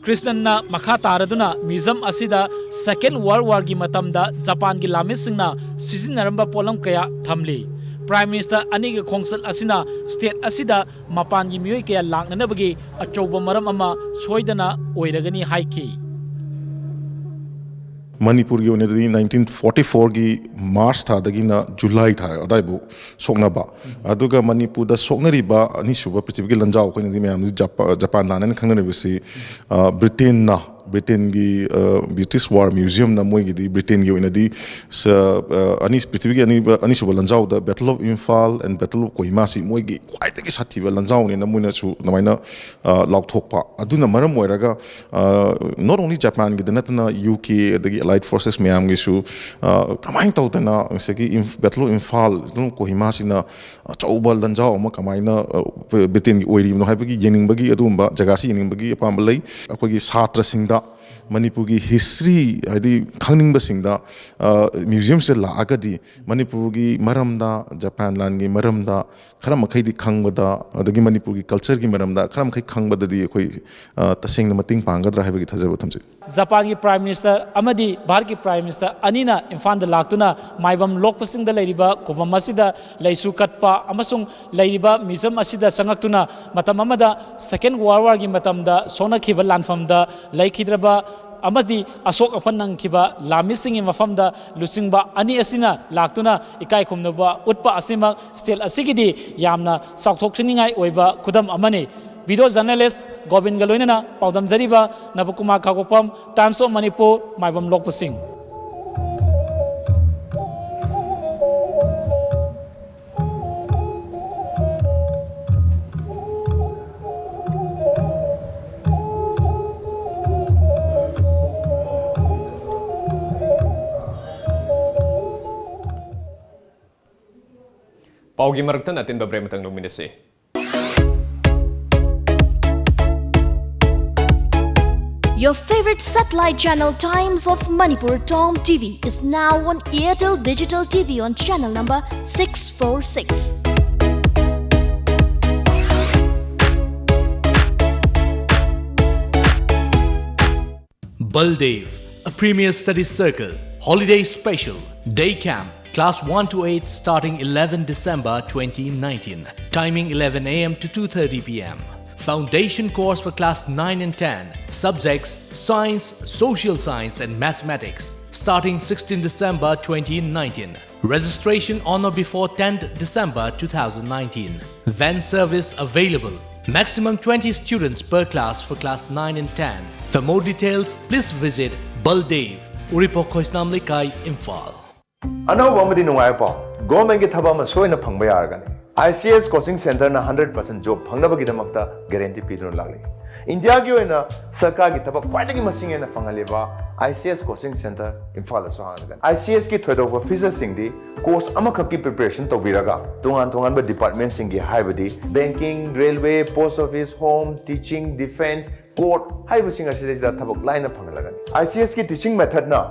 ꯀ꯭ꯔꯤꯁꯅꯟꯅ ꯃꯈꯥ ꯇꯥꯔꯗꯨꯅ museum ꯑꯁꯤꯗ Second World Warꯒꯤ ꯃꯇꯝꯗ ꯖꯄꯥꯟꯒꯤ ꯂꯥꯟꯃꯤꯁꯤꯡꯅ ꯁꯤꯖꯤꯟꯅꯔꯝꯕ ꯄꯣꯠꯂꯝ ꯀꯌꯥ ꯊꯝꯂꯤ꯫ Prime Minister ꯑꯅꯤꯒꯤ ꯈꯣꯡꯆꯠ ꯑꯁꯤꯅ state ꯑꯁꯤꯗ ꯃꯄꯥꯟꯒꯤ ꯃꯤꯑꯣꯏ ꯀꯌꯥ ꯂꯥꯛꯅꯅꯕꯒꯤ ꯑꯆꯧꯕ ꯃꯔꯝ ꯑꯃ ꯁꯣꯏꯗꯅ ꯑꯣꯏꯔꯒꯅꯤ ꯍꯥꯏꯈꯤ꯫ ꯃꯅꯤꯄꯨꯔꯒꯤ ꯑꯣꯏꯅꯗꯤ nineteen forty fourꯒꯤ March ꯊꯥꯗꯒꯤꯅ July ꯊꯥ ꯑꯗꯥꯏꯕꯨ ꯁꯣꯛꯅꯕ, ꯑꯗꯨꯒ ꯃꯅꯤꯄꯨꯔꯗ ꯁꯣꯛꯅꯔꯤꯕ ꯑꯅꯤꯁꯨꯕ ꯄ꯭ꯔꯤꯊꯤꯕꯤꯒꯤ ꯂꯥꯟꯖꯥꯎ, ꯑꯩꯈꯣꯏꯅꯗꯤ ꯃꯌꯥꯝꯁꯤ ꯖꯄꯥ-, ꯖꯄꯥꯟ ꯂꯥꯟ ꯍꯥꯏꯅ ꯈꯪꯅꯔꯤꯕꯁꯤ, ꯑ, Britainꯅ ꯕ꯭ꯔꯤꯇꯦꯟꯒꯤ ꯕ꯭ꯔꯤꯇꯤꯁ ꯋꯥꯔ ꯃ꯭ꯌꯨꯖꯤꯌꯝꯅ ꯃꯣꯏꯒꯤꯗꯤ ꯕ꯭ꯔꯤꯇꯦꯟꯒꯤ ꯑꯣꯏꯅꯗꯤ ꯁ- ꯑ, ꯑꯅꯤ ꯄ꯭ꯔꯤꯊꯤꯕꯤꯒꯤ ꯑꯅꯤꯕ ꯑꯅꯤꯁꯨꯕ ꯂꯥꯟꯖꯥꯎꯗ Battle of Imphal and Battle of Kohima ꯁꯤ ꯃꯣꯏꯒꯤ ꯈ꯭ꯋꯥꯏꯗꯒꯤ ꯁꯥꯊꯤꯕ ꯂꯥꯟꯖꯥꯎꯅꯦꯅ ꯃꯣꯏꯅꯁꯨ ꯑꯗꯨꯃꯥꯏꯅ ꯑ, ꯂꯥꯎꯊꯣꯛꯄ꯫ ꯑꯗꯨꯅ ꯃꯔꯝ ꯑꯣꯏꯔꯒ ꯅꯣꯠ ꯑꯣꯟꯂꯤ ꯖꯄꯥꯟꯒꯤꯗ ꯅꯠꯇꯅ ꯌꯨ ꯀꯦ ꯑꯗꯒꯤ ꯑꯦꯂꯥꯏꯠ ꯐꯣꯔꯁꯦꯁ ꯃꯌꯥꯝꯒꯤꯁꯨ ꯑ, ꯀꯃꯥꯏꯅ ꯇꯧꯗꯅ ꯉꯁꯥꯏꯒꯤ ꯏꯝꯐ- Battle of Imphal, Battle of Kohima ꯁꯤꯅ ꯑꯆꯧꯕ ꯂꯥꯟꯖꯥꯎ ꯑꯃ ꯀꯃꯥꯏꯅ ꯑ, ꯕ꯭ꯔꯤꯇꯦꯟꯒꯤ ꯑꯣꯏꯔꯤꯕꯅꯣ ꯍꯥꯏꯕꯒꯤ ꯌꯦꯡꯅꯤꯡꯕꯒꯤ ꯑꯗꯨꯒꯨꯝꯕ ꯖꯒꯥꯁꯤ ꯌꯦꯡꯅꯤꯡꯕꯒꯤ ꯑꯄꯥꯝꯕ ꯂꯩ꯫ ꯑꯩꯈꯣꯏꯒꯤ ꯁꯥꯇ꯭ꯔꯁꯤꯡꯗ ꯃꯅꯤꯄꯨꯔꯒꯤ ꯍꯤꯁꯇ꯭ꯔꯤ ꯍꯥꯏꯗꯤ ꯈꯪꯅꯤꯡꯕꯁꯤꯡꯗ ꯃ꯭ꯌꯨꯖꯤꯌꯝꯁꯤꯗ ꯂꯥꯛꯑꯒꯗꯤ ꯃꯅꯤꯄꯨꯔꯒꯤ ꯃꯔꯝꯗ, ꯖꯄꯥꯟ ꯂꯥꯟꯒꯤ ꯃꯔꯝꯗ ꯈꯔ ꯃꯈꯩꯗꯤ ꯈꯪꯕꯗ, ꯑꯗꯒꯤ ꯃꯅꯤꯄꯨꯔꯒꯤ ꯀꯜꯆꯔꯒꯤ ꯃꯔꯝꯗ ꯈꯔ ꯃꯈꯩ ꯈꯪꯕꯗꯗꯤ ꯑꯩꯈꯣꯏ ꯑ, ꯇꯁꯦꯡꯅ ꯃꯇꯦꯡ ꯄꯥꯡꯒꯗ꯭ꯔꯥ ꯍꯥꯏꯕꯒꯤ ꯊꯥꯖꯕ ꯊꯝꯖꯩ꯫ ꯖꯄꯥꯟꯒꯤ ꯄ꯭ꯔꯥꯏꯝ ꯃꯤꯅꯤꯁꯇꯔ ꯑꯃꯗꯤ ꯚꯥꯔꯠꯀꯤ ꯄ꯭ꯔꯥꯏꯝ ꯃꯤꯅꯤꯁꯇꯔ ꯑꯅꯤꯅ ꯏꯝꯐꯥꯜꯗ ꯂꯥꯛꯇꯨꯅ ꯃꯥꯏꯕꯝ ꯂꯣꯛꯄꯁꯤꯡꯗ ꯂꯩꯔꯤꯕ ꯈꯨꯕꯝ ꯑꯁꯤꯗ ꯂꯩꯁꯨ ꯀꯠꯄ ꯑꯃꯁꯨꯡ ꯂꯩꯔꯤꯕ ꯃ꯭ꯌꯨꯖꯤꯌꯝ ꯑꯁꯤꯗ ꯆꯪꯉꯛꯇꯨꯅ ꯃꯇꯝ ꯑꯃꯗ ꯁꯦꯀꯦꯟ ꯋꯥꯔꯜ ꯋꯥꯔꯒꯤ ꯃꯇꯝꯗ ꯁꯣꯛꯅꯈꯤꯕ ꯂꯥꯟꯐꯝꯗ ꯂꯩꯈꯤꯗ꯭ꯔꯕ ꯑꯃꯗꯤ ꯑꯁꯣꯛ ꯑꯄꯟ ꯅꯪꯈꯤꯕ ꯂꯥꯟꯃꯤꯁꯤꯡꯒꯤ ꯃꯐꯝꯗ ꯂꯨꯆꯤꯡꯕ ꯑꯅꯤ ꯑꯁꯤꯅ ꯂꯥꯛꯇꯨꯅ ꯏꯀꯥꯏ ꯈꯨꯝꯅꯕ ꯎꯠꯄ ꯑꯁꯤꯃꯛ ꯁ꯭ꯇꯦꯠ ꯑꯁꯤꯒꯤꯗꯤ ꯌꯥꯝꯅ ꯆꯥꯎꯊꯣꯛꯆꯅꯤꯡꯉꯥꯏ ꯑꯣꯏꯕ ꯈꯨꯗꯝ ꯑꯃꯅꯤ꯫ ꯚꯤꯗꯤꯑꯣ ꯖꯔꯅꯦꯂꯤꯁ ꯒꯣꯕꯤꯟꯒ ꯂꯣꯏꯅꯅ ꯄꯥꯎꯗꯝꯖꯔꯤꯕ ꯅꯕꯀꯨꯃꯥꯔ ꯈꯥꯒꯣꯛꯄꯝ, Times of Manipur, ꯃꯥꯏꯕꯝ ꯂꯣꯛꯄꯁꯤꯡ꯫ ꯄꯥꯎꯒꯤ ꯃꯔꯛꯇ ꯑꯇꯦꯟꯕ ꯕ꯭ꯔꯦꯛ ꯑꯃꯇꯪ ꯂꯧꯃꯤꯟꯅꯁꯤ꯫ Your favorite satellite channel Times of Manipur, Tom T V, is now on Airtel Digital T V on channel number six four six. Baldev, a premier study circle, holiday special, day camp, class one to eight starting eleven December twenty nineteen. Timing eleven a m to two thirty p m. Foundation course for class nine and ten. Subjects science, social science, and mathematics. Starting sixteen December twenty nineteen. Registration on or before tenth December two thousand nineteen. Van service available. Maximum twenty students per class for class nine and ten. For more details, please visit Baldev, Uripok Khoisnam Leikai, Imphal. ꯑꯅꯧꯕ ꯑꯃꯗꯤ ꯅꯨꯡꯉꯥꯏꯕ ꯄꯥꯎ, ꯒꯣꯔꯃꯦꯟꯒꯤ ꯊꯕꯛ ꯑꯃ ꯁꯣꯏꯅ ꯐꯪꯕ ꯌꯥꯔꯒꯅꯤ꯫ ꯑꯥꯏ ꯁꯤ ꯑꯦꯁ ꯀꯣꯆꯤꯡ ꯁꯦꯟꯇꯔꯅ ꯍꯟꯗ꯭ꯔꯦꯠ ꯄꯥꯔꯁꯦꯟ ꯖꯣꯕ ꯐꯪꯅꯕꯒꯤꯗꯃꯛꯇ ꯒꯦꯔꯦꯟꯇꯤ ꯄꯤꯗꯨꯅ ꯂꯥꯛꯂꯤ꯫ ꯏꯟꯗꯤꯌꯥꯒꯤ ꯑꯣꯏꯅ ꯁꯔꯀꯥꯔꯒꯤ ꯊꯕꯛ ꯈ꯭ꯋꯥꯏꯗꯒꯤ ꯃꯁꯤꯡ ꯍꯦꯟꯅ ꯐꯪꯍꯜꯂꯤꯕ I C S coaching centre ꯏꯝꯐꯥꯜꯗꯁꯨ ꯍꯥꯡꯂꯒꯅꯤ꯫ I C ꯑꯦꯁꯀꯤ ꯊꯣꯏꯗꯣꯛꯄ ꯐꯤꯆꯔꯁꯤꯡꯗꯤ ꯀꯣꯔꯁ ꯑꯃꯈꯛꯀꯤ ꯄ꯭ꯔꯤꯄꯦꯔꯦꯁꯟ ꯇꯧꯕꯤꯔꯒ ꯇꯣꯉꯥꯟ ꯇꯣꯉꯥꯟꯕ ꯗꯤꯄꯥꯔꯠꯃꯦꯟꯁꯤꯡꯒꯤ, ꯍꯥꯏꯕꯗꯤ banking, railway, post office, home, teaching, defence, court ꯍꯥꯏꯔꯤꯕꯁꯤꯡ ꯑꯁꯤꯗꯩꯁꯤꯗ ꯊꯕꯛ ꯂꯥꯏꯅ ꯐꯪꯍꯜꯂꯒꯅꯤ꯫ ꯑꯥꯏ ꯁꯤ ꯑꯦꯁꯀꯤ ꯇꯤꯆꯤꯡ ꯃꯦꯊꯠꯅ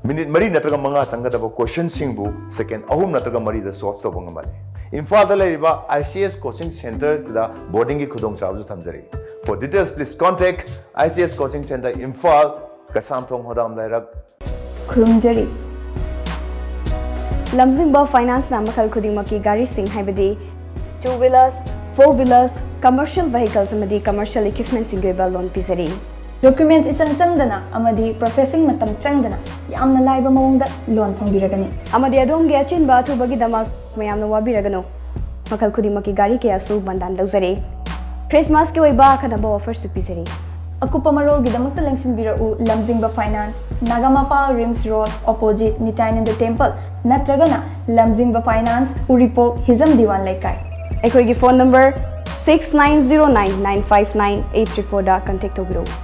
ꯃꯤꯅꯤꯠ ꯃꯔꯤ ꯅꯠꯇ꯭ꯔꯒ ꯃꯉꯥ ꯆꯪꯒꯗꯕ ꯀꯣꯏꯁꯟꯁꯤꯡꯕꯨ ꯁꯦꯀꯦꯟ ꯑꯍꯨꯝ ꯅꯠꯇ꯭ꯔꯒ ꯃꯔꯤꯗ ꯁꯣꯜꯚ ꯇꯧꯕ ꯉꯝꯍꯜꯂꯤ꯫ ꯏꯝꯐꯥꯜꯗ ꯂꯩꯔꯤꯕ ꯑꯥꯏ ꯁꯤ ꯑꯦꯁ ꯀꯣꯆꯤꯡ ꯁꯦꯟꯇꯔꯗ ꯕꯣꯔꯗꯤꯡꯒꯤ ꯈꯨꯗꯣꯡꯆꯥꯕꯁꯨ ꯊꯝꯖꯔꯤ꯫ For details, please contact I C S Coaching Center, Imphal, ꯀꯁꯥꯝꯊꯣꯡ, ꯍꯣꯗꯥꯝ ꯂꯩꯔꯛ꯫ ꯈꯨꯔꯨꯝꯖꯔꯤ꯫ ꯂꯝꯖꯤꯡꯕ ꯐꯥꯏꯅꯥꯟꯁꯅ ꯃꯈꯜ ꯈꯨꯗꯤꯡꯃꯛꯀꯤ ꯒꯥꯔꯤꯁꯤꯡ, ꯍꯥꯏꯕꯗꯤ two wheelers, four wheelers, commercial vehicles ꯑꯃꯗꯤ commercial equipmentꯁꯤꯡꯒꯤ ꯑꯣꯏꯕ ꯂꯣꯟ ꯄꯤꯖꯔꯤ꯫ ꯗꯣꯀ꯭ꯌꯨꯃꯦꯟꯠꯁ ꯏꯆꯪ ꯆꯪꯗꯅ ꯑꯃꯗꯤ ꯄ꯭ꯔꯣꯁꯦꯁꯤꯡ ꯃꯇꯝ ꯆꯪꯗꯅ ꯌꯥꯝꯅ ꯂꯥꯏꯕ ꯃꯑꯣꯡꯗ ꯂꯣꯟ ꯐꯪꯕꯤꯔꯒꯅꯤ꯫ ꯑꯃꯗꯤ ꯑꯗꯣꯝꯒꯤ ꯑꯆꯤꯟꯕ ꯑꯊꯨꯕꯒꯤꯗꯃꯛ ꯃꯌꯥꯝꯅ ꯋꯥꯕꯤꯔꯒꯅꯨ꯫ ꯃꯈꯜ ꯈꯨꯗꯤꯡꯃꯛꯀꯤ ꯒꯥꯔꯤ ꯀꯌꯥꯁꯨ ꯕꯟꯗꯥꯟ ꯂꯧꯖꯔꯤ꯫ ꯈ꯭ꯔꯤꯁꯃꯥꯁꯀꯤ ꯑꯣꯏꯕ ꯑꯈꯟꯅꯕ ꯑꯣꯐꯔꯁꯨ ꯄꯤꯖꯔꯤ꯫ ꯑꯀꯨꯞꯄ ꯃꯔꯣꯜꯒꯤꯗꯃꯛꯇ ꯂꯦꯡꯁꯤꯟꯕꯤꯔꯛꯎ ꯂꯝꯖꯤꯡꯕ finance, Nagamapal RIMS road, opposite ꯅꯤꯇꯥꯏꯅꯟꯗ ꯇꯦꯝꯄꯜ, ꯅꯠꯇ꯭ꯔꯒꯅ ꯂꯝꯖꯤꯡꯕ ꯐꯥꯏꯅꯥꯟꯁ, ꯎꯔꯤꯄꯣꯛ, ꯍꯤꯖꯝ ꯗꯤꯋꯥꯟ ꯂꯩꯀꯥꯏ꯫ ꯑꯩꯈꯣꯏꯒꯤ phone number six nine zero nine nine five nine eight three four ꯗ ꯀꯟꯇꯦꯛ ꯇꯧꯕꯤꯔꯛꯎ꯫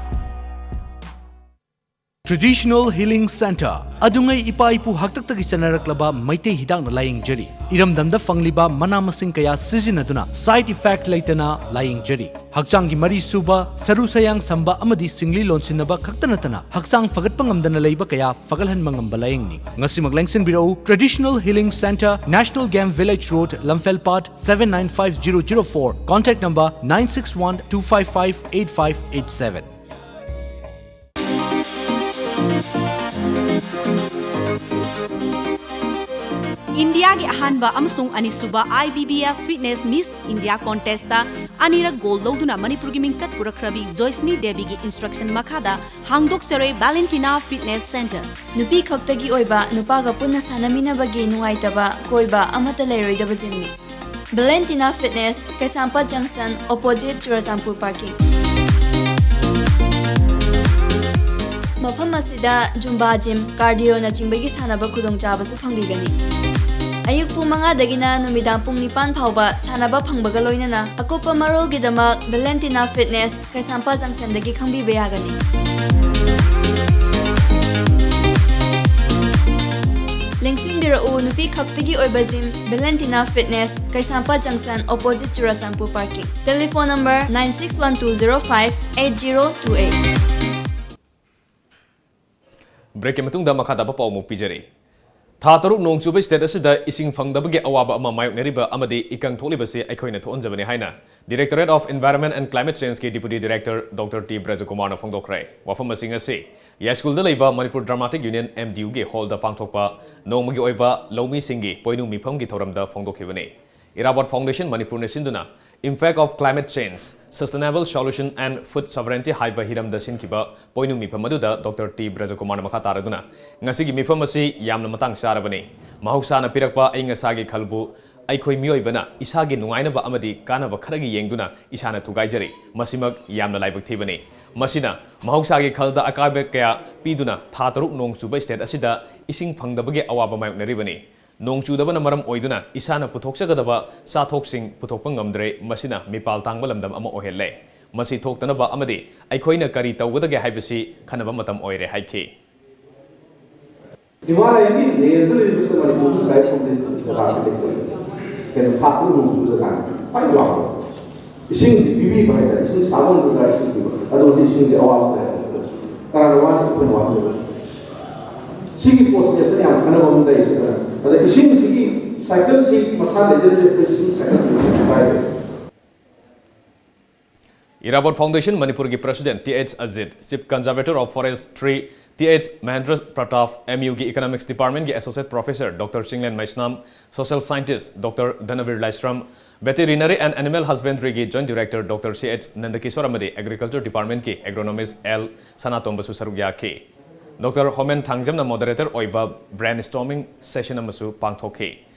Traditional Healing Center, ꯑꯗꯨꯉꯩ ꯏꯄꯥ ꯏꯄꯨ ꯍꯥꯛꯇꯛꯇꯒꯤ ꯆꯠꯅꯔꯛꯂꯕ ꯃꯩꯇꯩ ꯍꯤꯗꯥꯛꯅ ꯂꯥꯌꯦꯡꯖꯔꯤ꯫ ꯏꯔꯝꯗꯝꯗ ꯐꯪꯂꯤꯕ ꯃꯅꯥ ꯃꯁꯤꯡ ꯀꯌꯥ ꯁꯤꯖꯤꯟꯅꯗꯨꯅ side effect ꯂꯩꯇꯅ ꯂꯥꯌꯦꯡꯖꯔꯤ꯫ ꯍꯛꯆꯥꯡꯒꯤ ꯃꯔꯤ ꯁꯨꯕ, ꯁꯔꯨ ꯁꯌꯥꯡ ꯁꯝꯕ ꯑꯃꯗꯤ ꯁꯤꯡꯂꯤ ꯂꯣꯟꯁꯤꯟꯅꯕ ꯈꯛꯇ ꯅꯠꯇꯅ ꯍꯛꯆꯥꯡ ꯐꯒꯠꯄ ꯉꯝꯗꯅ ꯂꯩꯕ ꯀꯌꯥ ꯐꯒꯠꯍꯟꯕ ꯉꯝꯕ ꯂꯥꯌꯦꯡꯅꯤ꯫ ꯉꯁꯤꯃꯛ ꯂꯦꯡꯁꯤꯟꯕꯤꯔꯛꯎ Traditional Healing Center, National Game Village Road, ꯂꯝꯐꯦꯜ ꯄꯥꯠ, seven nine five zero zero four, contact number nine six one two five five eight five eight seven. ꯏꯟꯗꯤꯌꯥꯒꯤ ꯑꯍꯥꯟꯕ ꯑꯃꯁꯨꯡ ꯑꯅꯤꯁꯨꯕ I B B F Fitness Miss India Contest ꯇ ꯑꯅꯤꯔꯛ ꯒꯣꯜ ꯂꯧꯗꯨꯅ ꯃꯅꯤꯄꯨꯔꯒꯤ ꯃꯤꯡꯆꯠ ꯄꯨꯔꯛꯈ꯭ꯔꯕꯤ ꯖꯣꯏꯁꯅꯤ ꯗꯦꯕꯤꯒꯤ instruction ꯃꯈꯥꯗ ꯍꯥꯡꯗꯣꯛꯆꯔꯦ Valentina Fitness Center꯫ ꯅꯨꯄꯤ ꯈꯛꯇꯒꯤ ꯑꯣꯏꯕ, ꯅꯨꯄꯥꯒ ꯄꯨꯟꯅ ꯁꯥꯟꯅꯃꯤꯟꯅꯕꯒꯤ ꯅꯨꯡꯉꯥꯏꯇꯕ, ꯀꯣꯏꯕ ꯑꯃꯠꯇ ꯂꯩꯔꯣꯏꯗꯕ gym ꯅꯤ꯫ Valentina Fitness, Kaisampat Junction, opposite Churachandpur Parking. ꯃꯐꯝ ꯑꯁꯤꯗ Zumba gym, cardio ꯅꯆꯤꯡꯕꯒꯤ ꯁꯥꯟꯅꯕ ꯈꯨꯗꯣꯡꯆꯥꯕꯁꯨ ꯐꯪꯕꯤꯒꯅꯤ꯫ ꯑꯌꯨꯛ ꯄꯨꯡ ꯃꯉꯥꯗꯒꯤꯅ ꯅꯨꯃꯤꯗꯥꯡ ꯄꯨꯡ ꯅꯤꯄꯥꯟ ꯐꯥꯎꯕ ꯁꯥꯟꯅꯕ ꯐꯪꯕꯒ ꯂꯣꯏꯅꯅ ꯑꯀꯨꯞꯄ ꯃꯔꯣꯜꯒꯤꯗꯃꯛ Valentina Fitness, ꯀꯩꯁꯥꯝꯄꯥ Junction ꯗꯒꯤ ꯈꯪꯕꯤꯕ ꯌꯥꯒꯅꯤ꯫ ꯂꯦꯡꯁꯤꯟꯕꯤꯔꯛꯎ ꯅꯨꯄꯤ ꯈꯛꯇꯒꯤ ꯑꯣꯏꯕ gym, Valentina Fitness, ꯀꯩꯁꯥꯝꯄꯥ Junction, opposite Churachandpur Parking. Telephone number nine six one two zero five eight zero two eight. ꯕ꯭ꯔꯦꯛꯀꯤ ꯃꯇꯨꯡꯗ ꯃꯈꯥ ꯇꯥꯕ ꯄꯥꯎ ꯑꯃꯨꯛ ꯄꯤꯖꯔꯤ꯫ ꯊꯥ ꯇꯔꯨꯛ ꯅꯣꯡ ꯆꯨꯕ state ꯑꯁꯤꯗ ꯏꯁꯤꯡ ꯐꯪꯗꯕꯒꯤ ꯑꯋꯥꯕ ꯑꯃ ꯃꯥꯌꯣꯛꯅꯔꯤꯕ ꯑꯃꯗꯤ ꯏꯀꯪ ꯊꯣꯛꯂꯤꯕꯁꯤ ꯑꯩꯈꯣꯏꯅ ꯊꯣꯛꯍꯟꯖꯕꯅꯤ ꯍꯥꯏꯅ Directorate of Environment and Climate Changeꯀꯤ Deputy Director Doctor T ꯕ꯭ꯔꯖꯀꯨꯃꯥꯔꯅ ꯐꯣꯡꯗꯣꯛꯈ꯭ꯔꯦ꯫ ꯋꯥꯐꯝ ꯑꯁꯤ ꯉꯁꯤ ꯌꯥꯏꯁ꯭ꯀꯨꯜꯗ ꯂꯩꯕ Manipur Dramatic Union, MDUꯒꯤ hallꯗ ꯄꯥꯡꯊꯣꯛꯄ ꯅꯣꯡꯃꯒꯤ ꯑꯣꯏꯕ ꯂꯧꯃꯤꯁꯤꯡꯒꯤ ꯄꯣꯏꯅꯨ ꯃꯤꯐꯝꯒꯤ ꯊꯧꯔꯝꯗ ꯐꯣꯡꯗꯣꯛꯈꯤꯕꯅꯤ꯫ Irabot Foundation ꯃꯅꯤꯄꯨꯔꯅ ꯁꯤꯟꯗꯨꯅ Impact of Climate Change, Sustainable Solution and Food Sovereignty ꯍꯥꯏꯕ ꯍꯤꯔꯝꯗ ꯁꯤꯟꯈꯤꯕ ꯄꯣꯏꯅꯨ ꯃꯤꯐꯝ ꯑꯗꯨꯗ ꯗꯣꯛꯇꯔ ꯇꯤ ꯕ꯭ꯔꯖꯀꯨꯃꯥꯔꯅ ꯃꯈꯥ ꯇꯥꯔꯗꯨꯅ, ꯉꯁꯤꯒꯤ ꯃꯤꯐꯝ ꯑꯁꯤ ꯌꯥꯝꯅ ꯃꯇꯥꯡ ꯆꯥꯔꯕꯅꯤ꯫ ꯃꯍꯧꯁꯥꯅ ꯄꯤꯔꯛꯄ ꯑꯏꯪ ꯑꯁꯥꯒꯤ ꯈꯜꯕꯨ ꯑꯩꯈꯣꯏ ꯃꯤꯑꯣꯏꯕꯅ ꯏꯁꯥꯒꯤ ꯅꯨꯡꯉꯥꯏꯅꯕ ꯑꯃꯗꯤ ꯀꯥꯟꯅꯕ ꯈꯔꯒꯤ ꯌꯦꯡꯗꯨꯅ ꯏꯁꯥꯅ ꯊꯨꯒꯥꯏꯖꯔꯤ꯫ ꯃꯁꯤꯃꯛ ꯌꯥꯝꯅ ꯂꯥꯏꯕꯛ ꯊꯤꯕꯅꯤ꯫ ꯃꯁꯤꯅ ꯃꯍꯧꯁꯥꯒꯤ ꯈꯜꯗ ꯑꯀꯥꯏꯕ ꯀꯌꯥ ꯄꯤꯗꯨꯅ ꯊꯥ ꯇꯔꯨꯛ ꯅꯣꯡ ꯆꯨꯕ state ꯑꯁꯤꯗ ꯏꯁꯤꯡ ꯐꯪꯗꯕꯒꯤ ꯑꯋꯥꯕ ꯃꯥꯌꯣꯛꯅꯔꯤꯕꯅꯤ꯫ ꯅꯣꯡ ꯆꯨꯗꯕꯅ ꯃꯔꯝ ꯑꯣꯏꯗꯨꯅ ꯏꯁꯥꯅ ꯄꯨꯊꯣꯛꯆꯒꯗꯕ ꯆꯥꯊꯣꯛꯁꯤꯡ ꯄꯨꯊꯣꯛꯄ ꯉꯝꯗ꯭ꯔꯦ, ꯃꯁꯤꯅ ꯃꯤꯄꯥꯜ ꯇꯥꯡꯕ ꯂꯝꯗꯝ ꯑꯃ ꯑꯣꯏꯍꯜꯂꯦ꯫ ꯃꯁꯤ ꯊꯣꯛꯇꯅꯕ ꯑꯃꯗꯤ ꯑꯩꯈꯣꯏꯅ ꯀꯔꯤ ꯇꯧꯒꯗꯒꯦ ꯍꯥꯏꯕꯁꯤ ꯈꯟꯅꯕ ꯃꯇꯝ ꯑꯣꯏꯔꯦ ꯍꯥꯏꯈꯤ꯫ ꯍꯤꯃꯥꯂꯌꯒꯤ rangeꯗ ꯂꯩꯔꯤꯕꯁꯦ ꯃꯅꯤꯄꯨꯔꯒꯤ ꯂꯥꯏꯐꯝꯗꯤ ꯖꯒꯥꯁꯤ ꯂꯩꯇꯦ꯫ ꯀꯩꯅꯣ ꯊꯥꯛꯄ ꯅꯣꯡ ꯆꯨꯕ ꯖꯒꯥꯅꯤ ꯈ꯭ꯋꯥꯏ ꯋꯥꯡꯕ꯫ ꯏꯁꯤꯡꯁꯤ ꯄꯤꯕꯤꯕ ꯍꯥꯏꯇꯥꯔꯦ, ꯏꯁꯤꯡ ꯁꯥꯕ ꯉꯝꯗ꯭ꯔ ꯏꯁꯤꯡ ꯄꯤꯕ꯫ ꯑꯗꯣ ꯍꯧꯖꯤꯛ ꯏꯁꯤꯡꯒꯤ ꯑꯋꯥꯕ ꯂꯩꯔꯦ꯫ ꯀꯅꯥꯅ ꯋꯥꯅꯤ? ꯑꯩꯈꯣꯏꯅ ꯋꯥꯅꯤ꯫ ꯁꯤꯒꯤ ꯄꯣꯠꯁꯤꯗꯤ ꯑꯩꯈꯣꯏꯅ ꯌꯥꯝ ꯈꯟꯅꯕ ꯑꯃ ꯂꯩꯔꯤꯁꯦ꯫ ꯑꯗ ꯏꯁꯤꯡꯁꯤꯒꯤ cycleꯁꯤ ꯃꯁꯥ ꯂꯩꯖꯗ꯭ꯔꯦ, ꯑꯩꯈꯣꯏ ꯏꯁꯤꯡ cycle ꯄꯥꯏꯔꯦ꯫ Irabot Foundation ꯃꯅꯤꯄꯨꯔꯒꯤ President Th Ajit, Chief Conservator of Forestry Th Mahendra Pratap, MUꯒꯤ Economics Departmentꯀꯤ Associate Professor Doctor Chinglen Meisnam, Social Scientist Doctor ꯙꯅꯕꯤꯔ Laishram, Veterinary and Animal Husbandryꯒꯤ Joint Director Doctor Ch ꯅꯟꯗꯀꯤꯁꯣꯔ ꯑꯃꯗꯤ Agriculture Departmentꯀꯤ Agronomist L ꯁꯅꯥꯇꯣꯝꯕꯁꯨ ꯁꯔꯨꯛ ꯌꯥꯈꯤ꯫ ꯗꯣꯛꯇꯔ ꯍꯣꯃꯦꯟ ꯊꯥꯡꯖꯝꯅ moderator ꯑꯣꯏꯕ brainstorming session ꯑꯃꯁꯨ ꯄꯥꯡꯊꯣꯛꯈꯤ꯫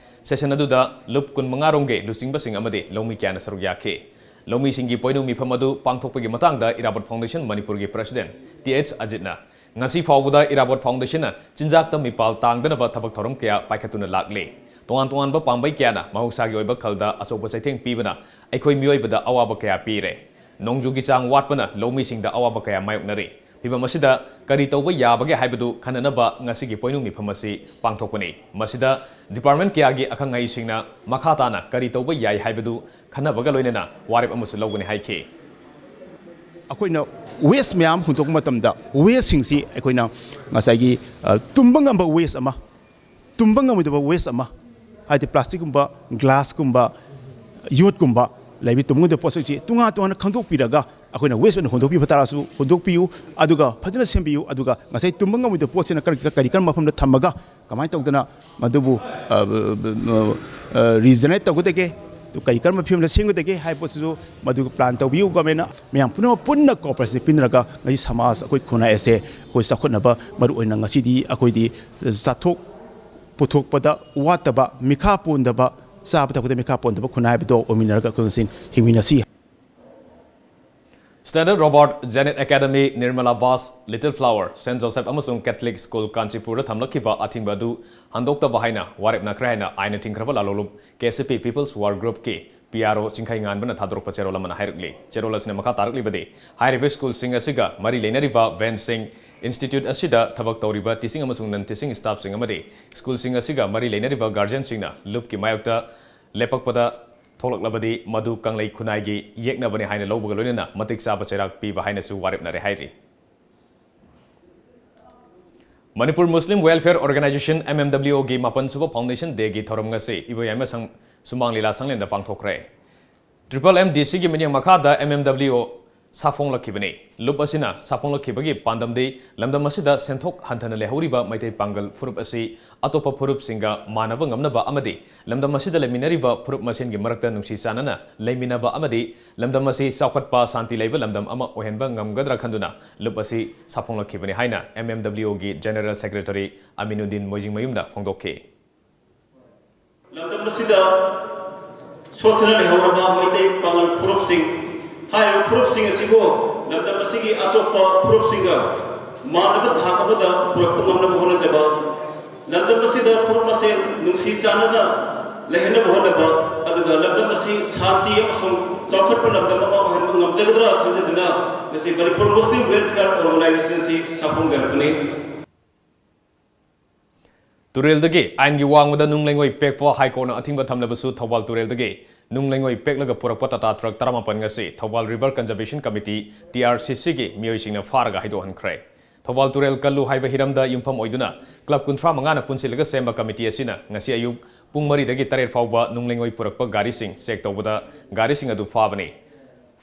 Session ꯑꯗꯨꯗ ꯂꯨꯞ ꯀꯨꯟꯃꯉꯥ ꯔꯣꯝꯒꯤ ꯂꯨꯆꯤꯡꯕꯁꯤꯡ ꯑꯃꯗꯤ ꯂꯧꯃꯤ ꯀꯌꯥꯅ ꯁꯔꯨꯛ ꯌꯥꯈꯤ꯫ ꯂꯧꯃꯤꯁꯤꯡꯒꯤ ꯄꯣꯏꯅꯨ ꯃꯤꯐꯝ ꯑꯗꯨ ꯄꯥꯡꯊꯣꯛꯄꯒꯤ ꯃꯇꯥꯡꯗ ꯏꯔꯥꯕꯣꯠ ꯐꯥꯎꯟꯗꯦꯁꯟ ꯃꯅꯤꯄꯨꯔꯒꯤ ꯄ꯭ꯔꯦꯁꯤꯗꯦꯟꯠ ꯇꯤ ꯑꯩꯆ ꯑꯖꯤꯠꯅ, "ꯉꯁꯤ ꯐꯥꯎꯕꯗ ꯏꯔꯥꯕꯣꯠ ꯐꯥꯎꯟꯗꯦꯁꯟꯅ ꯆꯤꯟꯖꯥꯛꯇ ꯃꯤꯄꯥꯜ ꯇꯥꯡꯗꯅꯕ ꯊꯕꯛ ꯊꯧꯔꯝ ꯀꯌꯥ ꯄꯥꯏꯈꯠꯇꯨꯅ ꯂꯥꯛꯂꯤ꯫ ꯇꯣꯉꯥꯟ ꯇꯣꯉꯥꯟꯕ ꯄꯥꯝꯕꯩ ꯀꯌꯥꯅ ꯃꯍꯧꯁꯥꯒꯤ ꯑꯣꯏꯕ ꯈꯜꯗ ꯑꯆꯧꯕ ꯆꯩꯊꯦꯡ ꯄꯤꯕꯅ ꯑꯩꯈꯣꯏ ꯃꯤꯑꯣꯏꯕꯗ ꯑꯋꯥꯕ ꯀꯌꯥ ꯄꯤꯔꯦ꯫ ꯅꯣꯡꯖꯨꯒꯤ ꯆꯥꯡ ꯋꯥꯠꯄꯅ ꯂꯧꯃꯤꯁꯤꯡꯗ ꯑꯋꯥꯕ ꯀꯌꯥ ꯃꯥꯌꯣꯛꯅꯔꯤ꯫ ꯐꯤꯚꯝ ꯑꯁꯤꯗ ꯀꯔꯤ ꯇꯧꯕ ꯌꯥꯕꯒꯦ ꯍꯥꯏꯕꯗꯨ ꯈꯟꯅꯅꯕ ꯉꯁꯤꯒꯤ ꯄꯣꯏꯅꯨ ꯃꯤꯐꯝ ꯑꯁꯤ ꯄꯥꯡꯊꯣꯛꯄꯅꯤ꯫ ꯃꯁꯤꯗ ꯗꯤꯄꯥꯔꯠꯃꯦꯟꯠ ꯀꯌꯥꯒꯤ ꯑꯈꯪ ꯑꯍꯩꯁꯤꯡꯅ ꯃꯈꯥ ꯇꯥꯅ ꯀꯔꯤ ꯇꯧꯕ ꯌꯥꯏ ꯍꯥꯏꯕꯗꯨ ꯈꯟꯅꯕꯒ ꯂꯣꯏꯅꯅ ꯋꯥꯔꯦꯞ ꯑꯃꯁꯨ ꯂꯧꯒꯅꯤ" ꯍꯥꯏꯈꯤ꯫ ꯑꯩꯈꯣꯏꯅ ꯋꯦꯁ ꯃꯌꯥꯝ ꯍꯨꯟꯗꯣꯛꯄ ꯃꯇꯝꯗ, ꯋꯦꯁꯁꯤꯡꯁꯤ ꯑꯩꯈꯣꯏꯅ ꯉꯁꯥꯏꯒꯤ, ꯑ, ꯇꯨꯝꯕ ꯉꯝꯕ ꯋꯦꯁ ꯑꯃ, ꯇꯨꯝꯕ ꯉꯝꯃꯣꯏꯗꯕ ꯋꯦꯁ ꯑꯃ, ꯍꯥꯏꯗꯤ ꯄ꯭ꯂꯥꯁꯇꯤꯛꯀꯨꯝꯕ, ꯒ꯭ꯂꯥꯁꯀꯨꯝꯕ, ꯌꯣꯠꯀꯨꯝꯕ ꯂꯩꯕꯤ ꯇꯨꯝꯕ ꯉꯝꯗꯕ ꯄꯣꯠꯁꯛꯁꯤ ꯇꯣꯉꯥꯟ ꯇꯣꯉꯥꯟꯅ ꯈꯟꯗꯣꯛꯄꯤꯔꯒ ꯑꯩꯈꯣꯏꯅ ꯋꯦꯁ ꯑꯣꯏꯅ ꯍꯨꯟꯗꯣꯛꯄꯤꯕ ꯇꯥꯔꯁꯨ ꯍꯨꯟꯗꯣꯛꯄꯤꯌꯨ, ꯑꯗꯨꯒ ꯐꯖꯅ ꯁꯦꯝꯕꯤꯌꯨ꯫ ꯑꯗꯨꯒ ꯉꯁꯥꯏ ꯇꯨꯝꯕ ꯉꯝꯃꯣꯏꯗꯕ ꯄꯣꯠꯁꯤꯅ ꯀꯔꯤ, ꯀꯔꯤ ꯀꯔꯝꯕ ꯃꯐꯝꯗ ꯊꯝꯃꯒ ꯀꯃꯥꯏꯅ ꯇꯧꯗꯅ ꯃꯗꯨꯕꯨ, ꯑ, ꯑ, regenerate ꯇꯧꯒꯗꯒꯦ, ꯑꯗꯨ ꯀꯔꯤ ꯀꯔꯝꯕ ꯐꯤꯕꯝꯗ ꯁꯦꯝꯒꯗꯒꯦ ꯍꯥꯏꯕ ꯄꯣꯠꯁꯤꯁꯨ ꯃꯗꯨꯒꯤ plan ꯇꯧꯕꯤꯌꯨ꯫ Governmentꯅ ꯃꯌꯥꯝ ꯄꯨꯝꯅꯃꯛ ꯄꯨꯟꯅ cooperation ꯄꯤꯅꯔꯒ ꯉꯁꯤ ꯁꯃꯥꯖ ꯑꯩꯈꯣꯏ ꯈꯨꯟꯅꯥꯏ ꯑꯁꯦ ꯑꯩꯈꯣꯏ ꯆꯥꯎꯈꯠꯅꯕ, ꯃꯔꯨ ꯑꯣꯏꯅ ꯉꯁꯤꯗꯤ ꯑꯩꯈꯣꯏꯗꯤ ꯆꯥꯊꯣꯛ ꯄꯨꯊꯣꯛꯄꯗ ꯋꯥꯠꯇꯕ, ꯃꯤꯈꯥ ꯄꯣꯟꯗꯕ, ꯆꯥꯕ ꯊꯛꯄꯗ ꯃꯤꯈꯥ ꯄꯣꯟꯗꯕ ꯈꯨꯟꯅꯥꯏ ꯍꯥꯏꯕꯗꯣ ꯑꯣꯏꯃꯤꯟꯅꯔꯒ ꯑꯩꯈꯣꯏ ꯉꯁꯤ ꯍꯤꯡꯃꯤꯟꯅꯁꯤ꯫ Standard Robert, Zenith Academy, Nirmala Bas, Little Flower, Saint Joseph ꯑꯃꯁꯨꯡ Catholic School ꯀꯥꯟꯆꯤꯄꯨꯔꯗ ꯊꯝꯂꯛꯈꯤꯕ ꯑꯊꯤꯡꯕ ꯑꯗꯨ ꯍꯟꯗꯣꯛꯇꯕ ꯍꯥꯏꯅ ꯋꯥꯔꯦꯞꯅꯈ꯭ꯔꯦ ꯍꯥꯏꯅ ꯑꯥꯏꯟꯅ ꯊꯤꯡꯈ꯭ꯔꯕ ꯂꯥꯂꯣꯡꯂꯨꯞ K S F P People's War Groupꯀꯤ ꯄꯤ ꯑꯥꯔ ꯑꯣ ꯆꯤꯡꯈꯩꯉꯥꯟꯕꯅ ꯊꯥꯗꯣꯔꯛꯄ ꯆꯦꯔꯣꯜ ꯑꯃꯅ ꯍꯥꯏꯔꯛꯂꯤ꯫ ꯆꯦꯔꯣꯜ ꯑꯁꯤꯅ ꯃꯈꯥ ꯇꯥꯔꯛꯂꯤꯕꯗꯤ, ꯍꯥꯏꯔꯤꯕ ꯁ꯭ꯀꯨꯜꯁꯤꯡ ꯑꯁꯤꯒ ꯃꯔꯤ ꯂꯩꯅꯔꯤꯕ ꯚꯦꯟꯁꯤꯡ, ꯏꯟꯁꯇꯤꯇ꯭ꯌꯨꯠ ꯑꯁꯤꯗ ꯊꯕꯛ ꯇꯧꯔꯤꯕ teaching ꯑꯃꯁꯨꯡ non teaching staffꯁꯤꯡ ꯑꯃꯗꯤ ꯁ꯭ꯀꯨꯜꯁꯤꯡ ꯑꯁꯤꯒ ꯃꯔꯤ ꯂꯩꯅꯔꯤꯕ ꯒꯥꯔꯖꯤꯌꯟꯁꯤꯡꯅ ꯂꯨꯞꯀꯤ ꯃꯥꯌꯣꯛꯇ ꯂꯦꯞꯄꯛꯄꯗ ꯊꯣꯛꯂꯛꯂꯕꯗꯤ ꯃꯗꯨ ꯀꯪꯂꯩ ꯈꯨꯟꯅꯥꯏꯒꯤ ꯌꯦꯛꯅꯕꯅꯤ ꯍꯥꯏꯅ ꯂꯧꯕꯒ ꯂꯣꯏꯅꯅ ꯃꯇꯤꯛ ꯆꯥꯕ ꯆꯩꯔꯥꯛ ꯄꯤꯕ ꯍꯥꯏꯅꯁꯨ ꯋꯥꯔꯦꯞꯅꯔꯦ ꯍꯥꯏꯔꯤ꯫ Manipur Muslim Welfare Organisation, M M W O ꯒꯤ ꯃꯥꯄꯟ ꯁꯨꯕ Foundation Dayꯒꯤ ꯊꯧꯔꯝ ꯉꯁꯤ ꯏꯕꯣꯌꯥꯏꯃ ꯁꯪ-, ꯁꯨꯃꯥꯡ ꯂꯤꯂꯥ ꯁꯪꯂꯦꯟꯗ ꯄꯥꯡꯊꯣꯛꯈ꯭ꯔꯦ꯫ Triple M D Cꯒꯤ ꯃꯤꯠꯌꯦꯡ ꯃꯈꯥꯗ M M W O ꯁꯥꯐꯣꯡꯂꯛꯈꯤꯕꯅꯤ꯫ ꯂꯨꯞ ꯑꯁꯤꯅ ꯁꯥꯐꯣꯡꯂꯛꯈꯤꯕꯒꯤ ꯄꯥꯟꯗꯝꯗꯤ ꯂꯝꯗꯝ ꯑꯁꯤꯗ ꯁꯦꯟꯊꯣꯛ ꯍꯟꯊꯅ ꯂꯩꯍꯧꯔꯤꯕ ꯃꯩꯇꯩ ꯄꯥꯡꯒꯜ ꯐꯨꯔꯨꯞ ꯑꯁꯤ ꯑꯇꯣꯞꯄ ꯐꯨꯔꯨꯞꯁꯤꯡꯒ ꯃꯥꯟꯅꯕ ꯉꯝꯅꯕ ꯑꯃꯗꯤ ꯂꯝꯗꯝ ꯑꯁꯤꯗ ꯂꯩꯃꯤꯟꯅꯔꯤꯕ ꯐꯨꯔꯨꯞ ꯃꯁꯦꯟꯒꯤ ꯃꯔꯛꯇ ꯅꯨꯡꯁꯤ ꯆꯥꯟꯅꯅ ꯂꯩꯃꯤꯟꯅꯕ ꯑꯃꯗꯤ ꯂꯝꯗꯝ ꯑꯁꯤ ꯆꯥꯎꯈꯠꯄ, ꯁꯥꯟꯇꯤ ꯂꯩꯕ ꯂꯝꯗꯝ ꯑꯃ ꯑꯣꯏꯍꯟꯕ ꯉꯝꯒꯗ꯭ꯔꯥ ꯈꯟꯗꯨꯅ ꯂꯨꯞ ꯑꯁꯤ ꯁꯥꯐꯣꯡꯂꯛꯈꯤꯕꯅꯤ ꯍꯥꯏꯅ M M W O ꯒꯤ General Secretary ꯑꯃꯤꯅꯨꯗꯤꯟ ꯃꯣꯏꯖꯤꯡꯃꯌꯨꯝꯅ ꯐꯣꯡꯗꯣꯛꯈꯤ꯫ ꯂꯝꯗꯝ ꯑꯁꯤꯗ ꯁꯣꯠꯊꯅ ꯂꯩꯍꯧꯔꯕ ꯃꯩꯇꯩ ꯄꯥꯉꯜ ꯐꯨꯔꯨꯞꯁꯤꯡ, ꯍꯥꯏꯔꯤꯕ ꯐꯨꯔꯨꯞꯁꯤꯡ ꯑꯁꯤꯕꯨ ꯂꯝꯗꯝ ꯑꯁꯤꯒꯤ ꯑꯇꯣꯞꯄ ꯐꯨꯔꯨꯞꯁꯤꯡꯒ ꯃꯥꯟꯅꯕ ꯊꯥꯛ ꯑꯃꯗ ꯄꯨꯔꯛꯄ ꯉꯝꯅꯕ ꯍꯣꯠꯅꯖꯕ, ꯂꯝꯗꯝ ꯑꯁꯤꯗ ꯐꯨꯔꯨꯞ ꯃꯁꯦꯜ ꯅꯨꯡꯁꯤ ꯆꯥꯟꯅꯅ ꯂꯩꯍꯟꯅꯕ ꯍꯣꯠꯅꯕ, ꯑꯗꯨꯒ ꯂꯝꯗꯝ ꯑꯁꯤ ꯁꯥꯟꯇꯤ ꯑꯃꯁꯨꯡ ꯆꯥꯎꯈꯠꯄ ꯂꯝꯗꯝ ꯑꯃ ꯑꯣꯏꯍꯟꯕ ꯉꯝꯖꯒꯗ꯭ꯔꯥ ꯈꯟꯖꯗꯨꯅ ꯉꯁꯤ ꯃꯅꯤꯄꯨꯔ ꯃꯨꯁꯂꯤꯝ ꯋꯦꯜꯐꯤꯌꯔ ꯑꯣꯔꯒꯅꯥꯏꯖꯦꯁꯟ ꯑꯁꯤ ꯁꯥꯐꯣꯡꯖꯔꯛꯄꯅꯤ꯫ ꯇꯨꯔꯦꯜꯗꯒꯤ ꯑꯥꯏꯟꯒꯤ ꯋꯥꯡꯃꯗ ꯅꯨꯡ ꯂꯩꯉꯣꯏ ꯄꯦꯛꯄ ꯍꯥꯏ ꯀꯣꯔꯠꯅ ꯑꯊꯤꯡꯕ ꯊꯝꯂꯕꯁꯨ, ꯊꯧꯕꯥꯜ ꯇꯨꯔꯦꯜꯗꯒꯤ ꯅꯨꯡ ꯂꯩꯉꯣꯏ ꯄꯦꯛꯂꯒ ꯄꯨꯔꯛꯄ ꯇꯥꯇꯥ ꯇ꯭ꯔꯛ ꯇꯔꯥꯃꯥꯄꯟ ꯉꯁꯤ Thoubal river conservation committee, T R C ꯁꯤꯒꯤ ꯃꯤꯑꯣꯏꯁꯤꯡꯅ ꯐꯥꯔꯒ ꯍꯥꯏꯗꯣꯛꯍꯟꯈ꯭ꯔꯦ꯫ ꯊꯧꯕꯥꯜ ꯇꯨꯔꯦꯜ ꯀꯜꯂꯨ ꯍꯥꯏꯕ ꯍꯤꯔꯝꯗ ꯌꯨꯝꯐꯝ ꯑꯣꯏꯗꯨꯅ ꯀ꯭ꯂꯕ ꯀꯨꯟꯊ꯭ꯔꯥ ꯃꯉꯥꯅ ꯄꯨꯟꯁꯤꯜꯂꯒ ꯁꯦꯝꯕ ꯀꯃꯤꯇꯤ ꯑꯁꯤꯅ ꯉꯁꯤ ꯑꯌꯨꯛ ꯄꯨꯡ ꯃꯔꯤꯗꯒꯤ ꯇꯔꯦꯠ ꯐꯥꯎꯕ ꯅꯨꯡ ꯂꯩꯉꯣꯏ ꯄꯨꯔꯛꯄ ꯒꯥꯔꯤꯁꯤꯡ ꯆꯦꯛ ꯇꯧꯕꯗ ꯒꯥꯔꯤꯁꯤꯡ ꯑꯗꯨ ꯐꯥꯕꯅꯤ꯫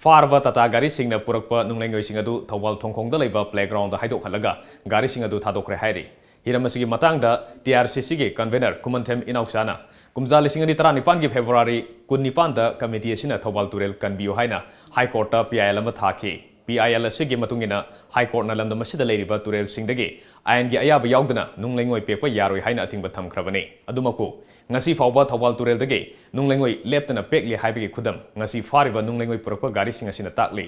ꯐꯥꯔꯕ ꯇꯥꯇꯥ ꯒꯥꯔꯤꯁꯤꯡꯅ ꯄꯨꯔꯛꯄ ꯅꯨꯡ ꯂꯩꯉꯣꯏꯁꯤꯡ ꯑꯗꯨ ꯊꯧꯕꯥꯜ ꯊꯣꯡꯈꯣꯡꯗ ꯂꯩꯕ ꯄ꯭ꯂꯦꯒ꯭ꯔꯥꯎꯟꯗ ꯍꯥꯏꯗꯣꯛꯍꯜꯂꯒ ꯒꯥꯔꯤꯁꯤꯡ ꯑꯗꯨ ꯊꯥꯗꯣꯛꯈ꯭ꯔꯦ ꯍꯥꯏꯔꯤ꯫ ꯍꯤꯔꯝ ꯑꯁꯤꯒꯤ ꯃꯇꯥꯡꯗ ꯇꯤ ꯑꯥꯔ ꯁꯤ ꯁꯤꯒꯤ ꯀꯟꯚꯦꯅꯔ ꯈꯨꯃꯟꯊꯦꯝ ꯏꯅꯥꯎꯆꯥꯅ ꯀꯨꯝꯖꯥ ꯂꯤꯁꯤꯡ ꯑꯅꯤ ꯇꯔꯥꯅꯤꯄꯥꯟꯒꯤ ꯐꯦꯕ꯭ꯔꯨꯋꯥꯔꯤ ꯀꯨꯟꯅꯤꯄꯥꯟꯗ ꯀꯃꯤꯇꯤ ꯑꯁꯤꯅ ꯊꯧꯕꯥꯜ ꯇꯨꯔꯦꯜ ꯀꯟꯕꯤꯌꯨ ꯍꯥꯏꯅ ꯍꯥꯏ ꯀꯣꯔꯠꯇ ꯄꯤ ꯑꯥꯏ ꯑꯦꯜ ꯑꯃ ꯊꯥꯈꯤ꯫ ꯄꯤ ꯑꯥꯏ ꯑꯦꯜ ꯑꯁꯤꯒꯤ ꯃꯇꯨꯡ ꯏꯟꯅ ꯍꯥꯏ ꯀꯣꯔꯠꯅ ꯂꯝꯗꯝ ꯑꯁꯤꯗ ꯂꯩꯔꯤꯕ ꯇꯨꯔꯦꯜꯁꯤꯡꯗꯒꯤ ꯑꯥꯏꯟꯒꯤ ꯑꯌꯥꯕ ꯌꯥꯎꯗꯅ ꯅꯨꯡ ꯂꯩꯉꯣꯏ ꯄꯦꯛꯄ ꯌꯥꯔꯣꯏ ꯍꯥꯏꯅ ꯑꯊꯤꯡꯕ ꯊꯝꯈ꯭ꯔꯕꯅꯤ꯫ ꯑꯗꯨꯃꯛꯄꯨ, ꯉꯁꯤ ꯐꯥꯎꯕ ꯊꯧꯕꯥꯜ ꯇꯨꯔꯦꯜꯗꯒꯤ ꯅꯨꯡ ꯂꯩꯉꯣꯏ ꯂꯦꯞꯇꯅ ꯄꯦꯛꯂꯤ ꯍꯥꯏꯕꯒꯤ ꯈꯨꯗꯝ ꯉꯁꯤ ꯐꯥꯔꯤꯕ ꯅꯨꯡ ꯂꯩꯉꯣꯏ ꯄꯨꯔꯛꯄ ꯒꯥꯔꯤꯁꯤꯡ ꯑꯁꯤꯅ ꯇꯥꯛꯂꯤ꯫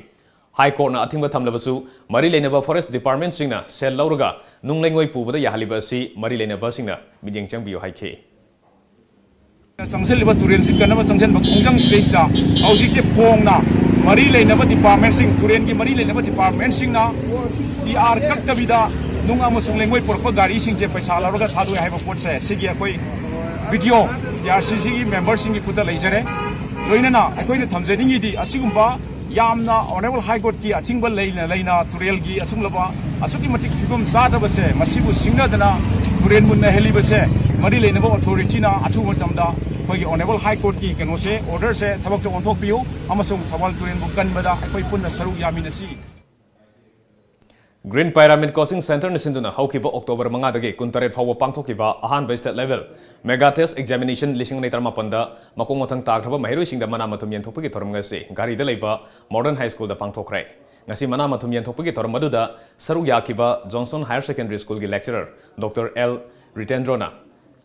ꯍꯥꯏ ꯀꯣꯔꯠꯅ ꯑꯊꯤꯡꯕ ꯊꯝꯂꯕꯁꯨ, ꯃꯔꯤ ꯂꯩꯅꯕ ꯐꯣꯔꯦꯁ ꯗꯤꯄꯥꯔꯠꯃꯦꯟꯠꯁꯤꯡꯅ ꯁꯦꯜ ꯂꯧꯔꯒ ꯅꯨꯡ ꯂꯩꯉꯣꯏ ꯄꯨꯕꯗ ꯌꯥꯍꯜꯂꯤꯕ ꯑꯁꯤ ꯃꯔꯤ ꯂꯩꯅꯕꯁꯤꯡꯅ ꯃꯤꯠꯌꯦꯡ ꯆꯪꯕꯤꯌꯨ ꯍꯥꯏꯈꯤ꯫ ꯆꯪꯁꯤꯜꯂꯤꯕ ꯇꯨꯔꯦꯜꯁꯤ ꯀꯟꯅꯕ ꯆꯪꯁꯤꯟꯕ ꯈꯣꯡꯖꯪ ꯁꯤꯗꯩꯁꯤꯗ ꯍꯧꯖꯤꯛꯁꯦ ꯐꯣꯡꯅ ꯃꯔꯤ ꯂꯩꯅꯕ ꯗꯤꯄꯥꯔꯠꯃꯦꯟꯠꯁꯤꯡ, ꯇꯨꯔꯦꯜꯒꯤ ꯃꯔꯤ ꯂꯩꯅꯕ ꯗꯤꯄꯥꯔꯠꯃꯦꯟꯠꯁꯤꯡꯅ ꯇꯤ ꯑꯥꯔ ꯀꯛꯇꯕꯤꯗ ꯅꯨꯡ ꯑꯃꯁꯨꯡ ꯂꯩꯉꯣꯏ ꯄꯨꯔꯛꯄ ꯒꯥꯔꯤꯁꯤꯡꯁꯦ ꯄꯩꯁꯥ ꯂꯧꯔꯒ ꯊꯥꯗꯣꯛꯑꯦ ꯍꯥꯏꯕ ꯄꯣꯠꯁꯦ, ꯁꯤꯒꯤ ꯑꯩꯈꯣꯏ ꯚꯤꯗꯤꯑꯣ ꯇꯤ ꯑꯥꯔ ꯁꯤ ꯁꯤꯒꯤ ꯃꯦꯝꯕꯔꯁꯤꯡꯒꯤ ꯈꯨꯠꯇ ꯂꯩꯖꯔꯦ꯫ ꯂꯣꯏꯅꯅ ꯑꯩꯈꯣꯏꯅ ꯊꯝꯖꯅꯤꯡꯉꯤꯗꯤ ꯑꯁꯤꯒꯨꯝꯕ ꯌꯥꯝꯅ ꯑꯣꯅꯔꯦꯕꯜ ꯍꯥꯏ ꯀꯣꯔꯠꯀꯤ ꯑꯊꯤꯡꯕ ꯂꯩꯅ ꯂꯩꯅ ꯇꯨꯔꯦꯜꯒꯤ ꯑꯁꯨꯝꯂꯕ ꯑꯁꯨꯛꯀꯤ ꯃꯇꯤꯛ ꯐꯤꯕꯝ ꯆꯥꯗꯕꯁꯦ, ꯃꯁꯤꯕꯨ ꯁꯤꯡꯅꯗꯅ ꯇꯨꯔꯦꯜ ꯃꯨꯟꯅꯍꯜꯂꯤꯕꯁꯦ ꯃꯔꯤ ꯂꯩꯅꯕ ꯑꯣꯊꯣꯔꯤꯇꯤꯅ ꯑꯊꯨꯕ ꯃꯇꯝꯗ ꯑꯩꯈꯣꯏꯒꯤ ꯑꯣꯅꯔꯦꯕꯜ ꯍꯥꯏ ꯀꯣꯔꯠꯀꯤ ꯀꯩꯅꯣꯁꯦ, ꯑꯣꯔꯗꯔꯁꯦ ꯊꯕꯛꯇ ꯑꯣꯟꯊꯣꯛꯄꯤꯌꯨ ꯑꯃꯁꯨꯡ ꯊꯧꯕꯥꯜ ꯇꯨꯔꯦꯜꯕꯨ ꯀꯟꯕꯗ ꯑꯩꯈꯣꯏ ꯄꯨꯟꯅ ꯁꯔꯨꯛ ꯌꯥꯃꯤꯟꯅꯁꯤ꯫ ꯒ꯭ꯔꯤꯟ ꯄꯥꯏꯔꯥꯃꯤꯠ ꯀꯣꯆꯤꯡ ꯁꯦꯟꯇꯔꯅ ꯁꯤꯟꯗꯨꯅ ꯍꯧꯈꯤꯕ ꯑꯣꯛꯇꯣꯕꯔ ꯃꯉꯥꯗꯒꯤ ꯀꯨꯟꯇꯔꯦꯠ ꯐꯥꯎꯕ ꯄꯥꯡꯊꯣꯛꯈꯤꯕ ꯑꯍꯥꯟꯕ state level mega test examination ꯂꯤꯁꯤꯡ ꯑꯅꯤ ꯇꯔꯥꯃꯥꯄꯟꯗ ꯃꯈꯣꯡ ꯃꯊꯪ ꯇꯥꯈ꯭ꯔꯕ ꯃꯍꯩꯔꯣꯏꯁꯤꯡꯗ ꯃꯅꯥ ꯃꯊꯨꯝ ꯌꯦꯟꯊꯣꯛꯄꯒꯤ ꯊꯧꯔꯝ ꯑꯁꯤ ꯘꯔꯤꯗ ꯂꯩꯕ ꯃꯣꯗꯔꯟ ꯍꯥꯏ ꯁ꯭ꯀꯨꯜꯗ ꯄꯥꯡꯊꯣꯛꯈ꯭ꯔꯦ꯫ ꯉꯁꯤ ꯃꯅꯥ ꯃꯊꯨꯝ ꯌꯦꯟꯊꯣꯛꯄꯒꯤ ꯊꯧꯔꯝ ꯑꯗꯨꯗ ꯁꯔꯨꯛ ꯌꯥꯈꯤꯕ ꯖꯣꯟꯁꯇꯣꯟ ꯍꯥꯌꯔ ꯁꯦꯀꯦꯟꯗꯔꯤ ꯁ꯭ꯀꯨꯜꯒꯤ ꯂꯦꯛꯆꯔꯔ ꯗꯣꯛꯇꯔ ꯑꯦꯜ ꯔꯤꯇꯦꯟꯗ꯭ꯔꯣꯅ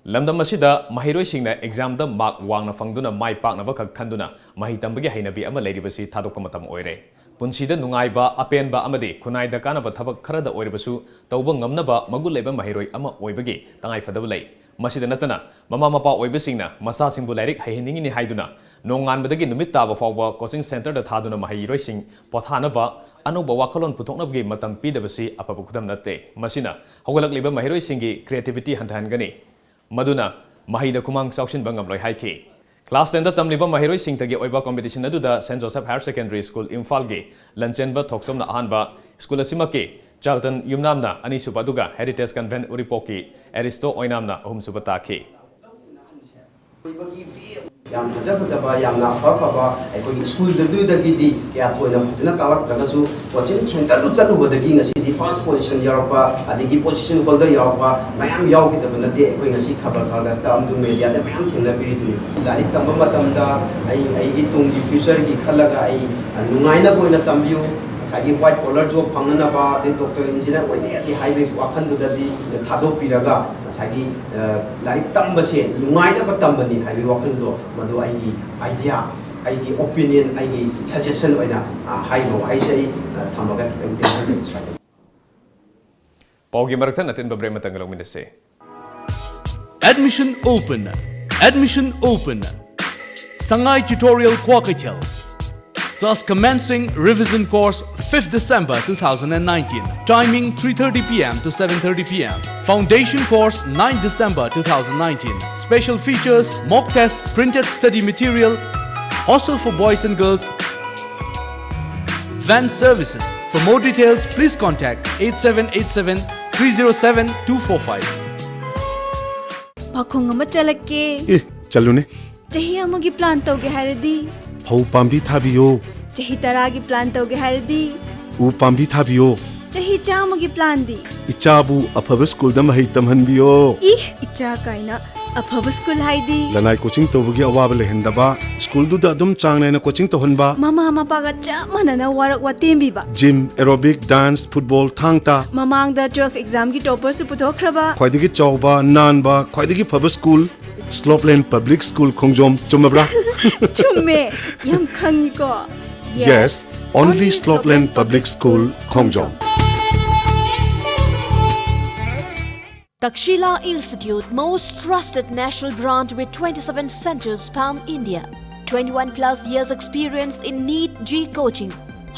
ꯂꯝꯗꯝ ꯑꯁꯤꯗ ꯃꯍꯩꯔꯣꯏꯁꯤꯡꯅ ꯑꯦꯛꯖꯥꯝꯗ ꯃꯥꯔꯛ ꯋꯥꯡꯅ ꯐꯪꯗꯨꯅ ꯃꯥꯏ ꯄꯥꯛꯅꯕ ꯈꯛ ꯈꯟꯗꯨꯅ ꯃꯍꯩ ꯇꯝꯕꯒꯤ ꯍꯩꯅꯕꯤ ꯑꯃ ꯂꯩꯔꯤꯕꯁꯤ ꯊꯥꯗꯣꯛꯄ ꯃꯇꯝ ꯑꯣꯏꯔꯦ꯫ ꯄꯨꯟꯁꯤꯗ ꯅꯨꯡꯉꯥꯏꯕ, ꯑꯄꯦꯟꯕ ꯑꯃꯗꯤ ꯈꯨꯟꯅꯥꯏꯗ ꯀꯥꯟꯅꯕ ꯊꯕꯛ ꯈꯔꯗ ꯑꯣꯏꯔꯕꯁꯨ ꯇꯧꯕ ꯉꯝꯅꯕ ꯃꯒꯨꯟ ꯂꯩꯕ ꯃꯍꯩꯔꯣꯏ ꯑꯃ ꯑꯣꯏꯕꯒꯤ ꯇꯉꯥꯏꯐꯗꯕ ꯂꯩ꯫ ꯃꯁꯤꯗ ꯅꯠꯇꯅ, ꯃꯃꯥ ꯃꯄꯥ ꯑꯣꯏꯕꯁꯤꯡꯅ ꯃꯆꯥꯁꯤꯡꯕꯨ ꯂꯥꯏꯔꯤꯛ ꯍꯩꯍꯟꯅꯤꯡꯉꯤꯅꯤ ꯍꯥꯏꯗꯨꯅ ꯅꯣꯡꯉꯥꯟꯕꯗꯒꯤ ꯅꯨꯃꯤꯠ ꯇꯥꯕ ꯐꯥꯎꯕ ꯀꯣꯆꯤꯡ ꯁꯦꯟꯇꯔꯗ ꯊꯥꯗꯨꯅ ꯃꯍꯩꯔꯣꯏꯁꯤꯡ ꯄꯣꯊꯥꯅꯕ, ꯑꯅꯧꯕ ꯋꯥꯈꯜꯂꯣꯟ ꯄꯨꯊꯣꯛꯅꯕꯒꯤ ꯃꯇꯝ ꯄꯤꯗꯕꯁꯤ ꯑꯐꯕ ꯈꯨꯗꯝ ꯅꯠꯇꯦ꯫ ꯃꯁꯤꯅ ꯍꯧꯒꯠꯂꯛꯂꯤꯕ ꯃꯍꯩꯔꯣꯏꯁꯤꯡꯒꯤ ꯀ꯭ꯔꯤꯌꯦꯇꯤꯚꯤꯇꯤ ꯍꯟꯊꯍꯟꯒꯅꯤ꯫ ꯃꯗꯨꯅ ꯃꯍꯩꯗ ꯈꯨꯃꯥꯡ ꯆꯥꯎꯁꯤꯟꯕ ꯉꯝꯂꯣꯏ ꯍꯥꯏꯈꯤ꯫ ꯀ꯭ꯂꯥꯁ ꯇꯦꯟꯗ ꯇꯝꯂꯤꯕ ꯃꯍꯩꯔꯣꯏꯁꯤꯡꯇꯒꯤ ꯑꯣꯏꯕ ꯀꯝꯄꯤꯇꯤꯁꯟ ꯑꯗꯨꯗ saint Joseph higher secondary school ꯏꯝꯐꯥꯜꯒꯤ ꯂꯟꯆꯦꯟꯕ ꯊꯣꯛꯆꯣꯝꯅ ꯑꯍꯥꯟꯕ, ꯁ꯭ꯀꯨꯜ ꯑꯁꯤꯃꯛꯀꯤ ꯆꯥꯔꯜꯇꯟ ꯌꯨꯝꯅꯥꯝꯅ ꯑꯅꯤꯁꯨꯕ, ꯑꯗꯨꯒ ꯍꯦꯔꯤꯇꯦꯖ ꯀꯟꯚꯦꯟꯠ ꯎꯔꯤꯄꯣꯛꯀꯤ ꯑꯦꯔꯤꯁꯇꯣ ꯑꯣꯏꯅꯥꯝꯅ ꯑꯍꯨꯝꯁꯨꯕ ꯇꯥꯈꯤ꯫ ꯌꯥꯝ ꯐꯖ ꯐꯖꯕ, ꯌꯥꯝꯅ ꯑꯐ ꯑꯐꯕ ꯑꯩꯈꯣꯏꯒꯤ ꯁ꯭ꯀꯨꯜꯗꯨꯗꯒꯤꯗꯤ ꯀꯌꯥ ꯊꯣꯏꯅ ꯐꯖꯅ ꯇꯥꯛꯂꯛꯇ꯭ꯔꯒꯁꯨ, ꯀꯣꯆꯤꯡ ꯁꯦꯟꯇꯔꯗꯨ ꯆꯠꯂꯨꯕꯗꯒꯤ ꯉꯁꯤꯗꯤ ꯐꯥꯔꯁ ꯄꯣꯖꯤꯁꯟ ꯌꯥꯎꯔꯛꯄ, ꯑꯗꯒꯤ ꯄꯣꯖꯤꯁꯟ ꯍꯣꯜꯗꯔ ꯌꯥꯎꯔꯛꯄ ꯃꯌꯥꯝ ꯌꯥꯎꯈꯤꯗꯕ ꯅꯠꯇꯦ꯫ ꯑꯩꯈꯣꯏ ꯉꯁꯤ ꯈꯕꯔ ꯀꯥꯒꯖꯇ ꯑꯃꯁꯨꯡ ꯃꯦꯗꯤꯌꯥꯗ ꯃꯌꯥꯝ ꯊꯦꯡꯅꯕꯤꯔꯤꯗꯨꯅꯤ꯫ ꯂꯥꯏꯔꯤꯛ ꯇꯝꯕ ꯃꯇꯝꯗ ꯑꯩ, ꯑꯩꯒꯤ ꯇꯨꯡꯒꯤ ꯐ꯭ꯌꯨꯆꯔꯒꯤ ꯈꯜꯂꯒ ꯑꯩ ꯅꯨꯡꯉꯥꯏꯅꯕ ꯑꯣꯏꯅ ꯇꯝꯕꯤꯌꯨ꯫ ꯉꯁꯥꯏꯒꯤ ꯋꯥꯏꯠ ꯀꯣꯂꯔ ꯖꯣꯕ ꯐꯪꯅꯅꯕ, ꯑꯗꯩ ꯗꯣꯛꯇꯔ ꯏꯟꯖꯤꯅꯤꯌꯔ ꯑꯣꯏꯗ ꯌꯥꯗꯦ ꯍꯥꯏꯕꯒꯤ ꯋꯥꯈꯜꯗꯨꯗꯗꯤ ꯊꯥꯗꯣꯛꯄꯤꯔꯒ, ꯉꯁꯥꯏꯒꯤ, ꯑ, ꯂꯥꯏꯔꯤꯛ ꯇꯝꯕꯁꯦ ꯅꯨꯡꯉꯥꯏꯅꯕ ꯇꯝꯕꯅꯤ ꯍꯥꯏꯕꯒꯤ ꯋꯥꯈꯜꯗꯣ, ꯃꯗꯨ ꯑꯩꯒꯤ ꯑꯥꯏꯗꯤꯌꯥ, ꯑꯩꯒꯤ ꯑꯣꯄꯤꯅꯤꯌꯟ, ꯑꯩꯒꯤ ꯁꯖꯦꯁꯟ ꯑꯣꯏꯅ, ꯑ, ꯍꯥꯏꯔꯤꯕ ꯋꯥꯍꯩꯁꯦ ꯑꯩ, ꯑ, ꯊꯝꯃꯒ ꯈꯤꯇꯪ ꯇꯦꯟꯖꯟꯖꯒꯦ꯫ ꯄꯥꯎꯒꯤ ꯃꯔꯛꯇ ꯑꯇꯦꯟꯕ ꯕ꯭ꯔꯦꯛ ꯑꯃꯇꯪ ꯂꯧꯃꯤꯟꯅꯁꯤ꯫ Admission open. Admission open. Sangai Tutorial Kukatpur. Class commencing revision course fifth December two thousand nineteen. Timing three thirty p m to seven thirty p m. Foundation course ninth December two thousand nineteen. Special features: mock test, printed study material, hostel for boys and girls, van services. For more details, please contact eight seven eight seven three zero seven two four five. ꯄꯥꯈꯣꯡ ꯑꯃ ꯆꯠꯂꯛꯀꯦ꯫ ꯑꯦ, ꯆꯠꯂꯨꯅꯦ꯫ ꯆꯍꯤ ꯑꯃꯒꯤ ꯄ꯭ꯂꯥꯟ ꯇꯧꯒꯦ ꯍꯥꯏꯔꯗꯤ? ꯐꯧ ꯄꯥꯝꯕꯤ ꯊꯥꯕꯤꯌꯣ꯫ ꯆꯍꯤ ꯇꯔꯥꯒꯤ ꯄ꯭ꯂꯥꯟ ꯇꯧꯒꯦ ꯍꯥꯏꯔꯗꯤ? ꯎ ꯄꯥꯝꯕꯤ ꯊꯥꯕꯤꯌꯣ꯫ ꯆꯍꯤ ꯆꯥꯝꯃꯒꯤ ꯄ꯭ꯂꯥꯟꯗꯤ? ꯏꯆꯥꯕꯨ ꯑꯐꯕ ꯁ꯭ꯀꯨꯜꯗ ꯃꯍꯩ ꯇꯝꯍꯟꯕꯤꯌꯣ꯫ ꯏ, ꯏꯆꯥ ꯀꯥꯏꯅ꯫ ꯑꯐꯕ ꯁ꯭ꯀꯨꯜ ꯍꯥꯏꯗꯤ? ꯂꯅꯥꯏ ꯀꯣꯆꯤꯡ ꯇꯧꯕꯒꯤ ꯑꯋꯥꯕ ꯂꯩꯍꯟꯗꯕ, ꯁ꯭ꯀꯨꯜꯗꯨꯗ ꯑꯗꯨꯝ ꯆꯥꯡ ꯅꯥꯏꯅ ꯀꯣꯆꯤꯡ ꯇꯧꯍꯟꯕ, ꯃꯃꯥ ꯃꯄꯥꯒ ꯆꯞ ꯃꯥꯟꯅꯅ ꯋꯥꯔꯛ ꯋꯥꯇꯦꯝꯕꯤꯕ꯫ ꯖꯤꯝ, ꯑꯦꯔꯣꯕꯤꯛ, ꯗꯥꯟꯁ, ꯐꯨꯠꯕꯣꯜ, ꯊꯥꯡ ꯇꯥ꯫ ꯃꯃꯥꯡꯗ ꯇꯨꯋꯦꯜꯐ ꯑꯦꯛꯖꯥꯝꯒꯤ ꯇꯣꯄꯔꯁꯨ ꯄꯨꯊꯣꯛꯈ꯭ꯔꯕ꯫ ꯈ꯭ꯋꯥꯏꯗꯒꯤ ꯆꯥꯎꯕ, ꯅꯥꯟꯕ, ꯈ꯭ꯋꯥꯏꯗꯒꯤ ꯐꯕ ꯁ꯭ꯀꯨꯜ, ꯁ꯭ꯂꯣꯞꯂꯦꯟ ꯄꯕ꯭ꯂꯤꯛ ꯁ꯭ꯀꯨꯜ ꯈꯣꯡꯖꯣꯝ꯫ ꯆꯨꯝꯃꯕ꯭ꯔꯥ? ꯆꯨꯝꯃꯦ, ꯌꯥꯝ ꯈꯪꯉꯤꯀꯣ꯫ Yes, only Slopeland Public School, Khongjom. Takshila Institute, most trusted national brand with twenty-seven centers pan India. twenty-one plus years experience in NEET G coaching.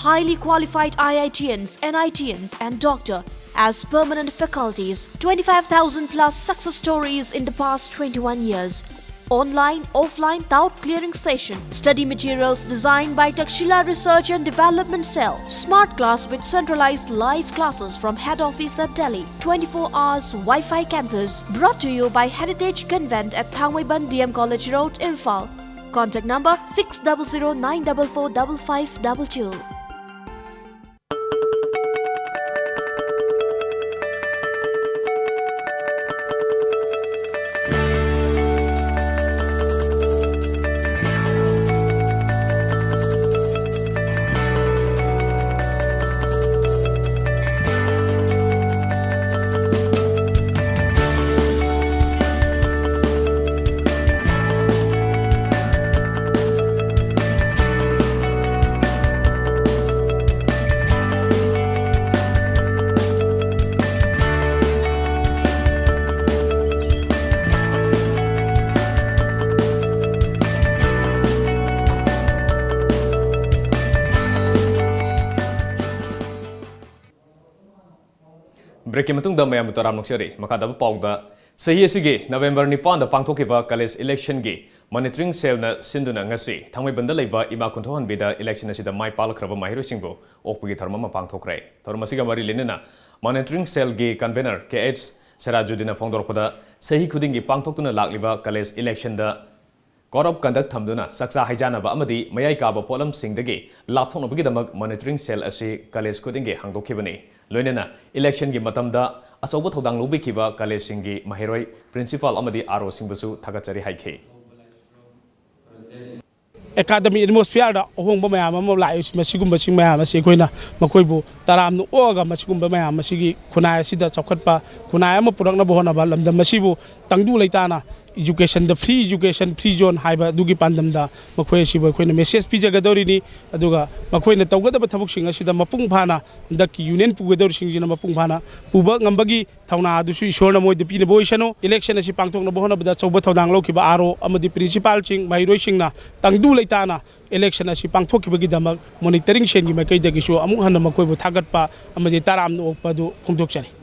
Highly qualified I I T Ns, N I T Ns, and doctor as permanent faculties. twenty-five thousand plus success stories in the past twenty-one years. Online, offline, doubt clearing session. Study materials designed by Takshila Research and Development Cell. Smart class with centralized live classes from head office at Delhi. twenty-four hours Wi-Fi campus. Brought to you by Heritage Convent at Thangmeiban D M College Road, Imphal. Contact number six double zero nine double four double five double two. ꯕ꯭ꯔꯦꯛꯀꯤ ꯃꯇꯨꯡꯗ ꯃꯌꯥꯝꯕꯨ ꯇꯔꯥꯝꯅ ꯑꯣꯛꯆꯔꯤ꯫ ꯃꯈꯥꯗ ꯄꯥꯎꯗ, ꯆꯍꯤ ꯑꯁꯤꯒꯤ ꯅꯕꯦꯝꯕꯔ ꯅꯤꯄꯥꯟꯗ ꯄꯥꯡꯊꯣꯛꯈꯤꯕ ꯀꯂꯦꯖ ꯏꯂꯦꯛꯁꯟꯒꯤ ꯃꯣꯅꯤꯇꯔꯤꯡ ꯁꯦꯜꯅ ꯁꯤꯟꯗꯨꯅ ꯉꯁꯤ ꯊꯥꯡꯃꯩꯕꯟꯗ ꯂꯩꯕ ꯏꯃꯥ ꯀꯨꯟꯊꯧꯍꯟꯕꯤꯗ ꯏꯂꯦꯛꯁꯟ ꯑꯁꯤꯗ ꯃꯥꯏ ꯄꯥꯛꯂꯛꯈ꯭ꯔꯕ ꯃꯍꯩꯔꯣꯏꯁꯤꯡꯕꯨ ꯑꯣꯛꯄꯒꯤ ꯊꯧꯔꯝ ꯑꯃ ꯄꯥꯡꯊꯣꯛꯈ꯭ꯔꯦ꯫ ꯊꯧꯔꯝ ꯑꯁꯤꯒ ꯃꯔꯤ ꯂꯩꯅꯅ ꯃꯣꯅꯤꯇꯔꯤꯡ ꯁꯦꯜꯒꯤ ꯀꯟꯚꯦꯅꯔ ꯀꯦ ꯑꯩꯆ ꯁꯦꯔꯥꯖꯨꯗꯤꯟꯅ ꯐꯣꯡꯗꯣꯔꯛꯄꯗ, ꯆꯍꯤ ꯈꯨꯗꯤꯡꯒꯤ ꯄꯥꯡꯊꯣꯛꯇꯨꯅ ꯂꯥꯛꯂꯤꯕ ꯀꯂꯦꯖ ꯏꯂꯦꯛꯁꯟꯗ code of conduct ꯊꯝꯗꯨꯅ ꯆꯥꯛꯆꯥ ꯍꯩꯖꯥꯟꯅꯕ ꯑꯃꯗꯤ ꯃꯌꯥꯏ ꯀꯥꯕ ꯄꯣꯠꯂꯝꯁꯤꯡꯗꯒꯤ ꯂꯥꯞꯊꯣꯛꯅꯕꯒꯤꯗꯃꯛ ꯃꯣꯅꯤꯇꯔꯤꯡ ꯁꯦꯜ ꯑꯁꯤ ꯀꯂꯦꯖ ꯈꯨꯗꯤꯡꯒꯤ ꯍꯥꯡꯗꯣꯛꯈꯤꯕꯅꯤ꯫ ꯂꯣꯏꯅꯅ ꯏꯂꯦꯛꯁꯟꯒꯤ ꯃꯇꯝꯗ ꯑꯆꯧꯕ ꯊꯧꯗꯥꯡ ꯂꯧꯕꯤꯈꯤꯕ ꯀꯂꯦꯖꯁꯤꯡꯒꯤ ꯃꯍꯩꯔꯣꯏ, ꯄ꯭ꯔꯤꯟꯁꯤꯄꯥꯜ ꯑꯃꯗꯤ ꯑꯥꯔ ꯑꯣꯁꯤꯡꯕꯨꯁꯨ ꯊꯥꯒꯠꯆꯔꯤ ꯍꯥꯏꯈꯤ꯫ ꯑꯦꯀꯥꯗꯃꯤꯛ ꯑꯦꯠꯃꯣꯁꯐꯤꯌꯥꯔꯗ ꯑꯍꯣꯡꯕ ꯃꯌꯥꯝ ꯑꯃ ꯂꯥꯛꯏ꯫ ꯃꯁꯤꯒꯨꯝꯕꯁꯤꯡ ꯃꯌꯥꯝ ꯑꯁꯤ ꯑꯩꯈꯣꯏꯅ ꯃꯈꯣꯏꯕꯨ ꯇꯔꯥꯝꯅ ꯑꯣꯛꯑꯒ ꯃꯁꯤꯒꯨꯝꯕ ꯃꯌꯥꯝ ꯑꯁꯤꯒꯤ ꯈꯨꯟꯅꯥꯏ ꯑꯁꯤꯗ ꯆꯥꯎꯈꯠꯄ ꯈꯨꯟꯅꯥꯏ ꯑꯃ ꯄꯨꯔꯛꯅꯕ ꯍꯣꯠꯅꯕ, ꯂꯝꯗꯝ ꯑꯁꯤꯕꯨ ꯇꯪꯗꯨ ꯂꯩꯇꯥꯅ educationꯗ free education, free zone ꯍꯥꯏꯕ ꯑꯗꯨꯒꯤ ꯄꯥꯟꯗꯝꯗ ꯃꯈꯣꯏ ꯑꯁꯤꯕꯨ ꯑꯩꯈꯣꯏꯅ ꯃꯦꯁꯦꯖ ꯄꯤꯖꯒꯗꯧꯔꯤꯅꯤ꯫ ꯑꯗꯨꯒ ꯃꯈꯣꯏꯅ ꯇꯧꯒꯗꯕ ꯊꯕꯛꯁꯤꯡ ꯑꯁꯤꯗ ꯃꯄꯨꯡ ꯐꯥꯅ ꯍꯟꯗꯛꯀꯤ ꯌꯨꯅꯤꯌꯟ ꯄꯨꯒꯗꯧꯔꯤꯁꯤꯡꯁꯤꯅ ꯃꯄꯨꯡ ꯐꯥꯅ ꯄꯨꯕ ꯉꯝꯕꯒꯤ ꯊꯧꯅꯥ ꯑꯗꯨꯁꯨ ꯏꯁꯣꯔꯅ ꯃꯣꯏꯗ ꯄꯤꯅꯕ ꯑꯣꯏꯁꯅꯨ꯫ ꯏꯂꯦꯛꯁꯟ ꯑꯁꯤ ꯄꯥꯡꯊꯣꯛꯅꯕ ꯍꯣꯠꯅꯕꯗ ꯑꯆꯧꯕ ꯊꯧꯗꯥꯡ ꯂꯧꯈꯤꯕ ꯑꯥꯔ ꯑꯣ ꯑꯃꯗꯤ ꯄ꯭ꯔꯤꯟꯁꯤꯄꯥꯜꯁꯤꯡ, ꯃꯍꯩꯔꯣꯏꯁꯤꯡꯅ ꯇꯪꯗꯨ ꯂꯩꯇꯥꯅ ꯏꯂꯦꯛꯁꯟ ꯑꯁꯤ ꯄꯥꯡꯊꯣꯛꯈꯤꯕꯒꯤꯗꯃꯛ ꯃꯣꯅꯤꯇꯔꯤꯡ ꯁꯦꯜꯒꯤ ꯃꯥꯏꯀꯩꯗꯒꯤꯁꯨ ꯑꯃꯨꯛ ꯍꯟꯅ ꯃꯈꯣꯏꯕꯨ ꯊꯥꯒꯠꯄ ꯑꯃꯗꯤ ꯇꯔꯥꯝꯅ ꯑꯣꯛꯄ ꯑꯗꯨ ꯐꯣꯡꯗꯣꯛꯆꯔꯤ꯫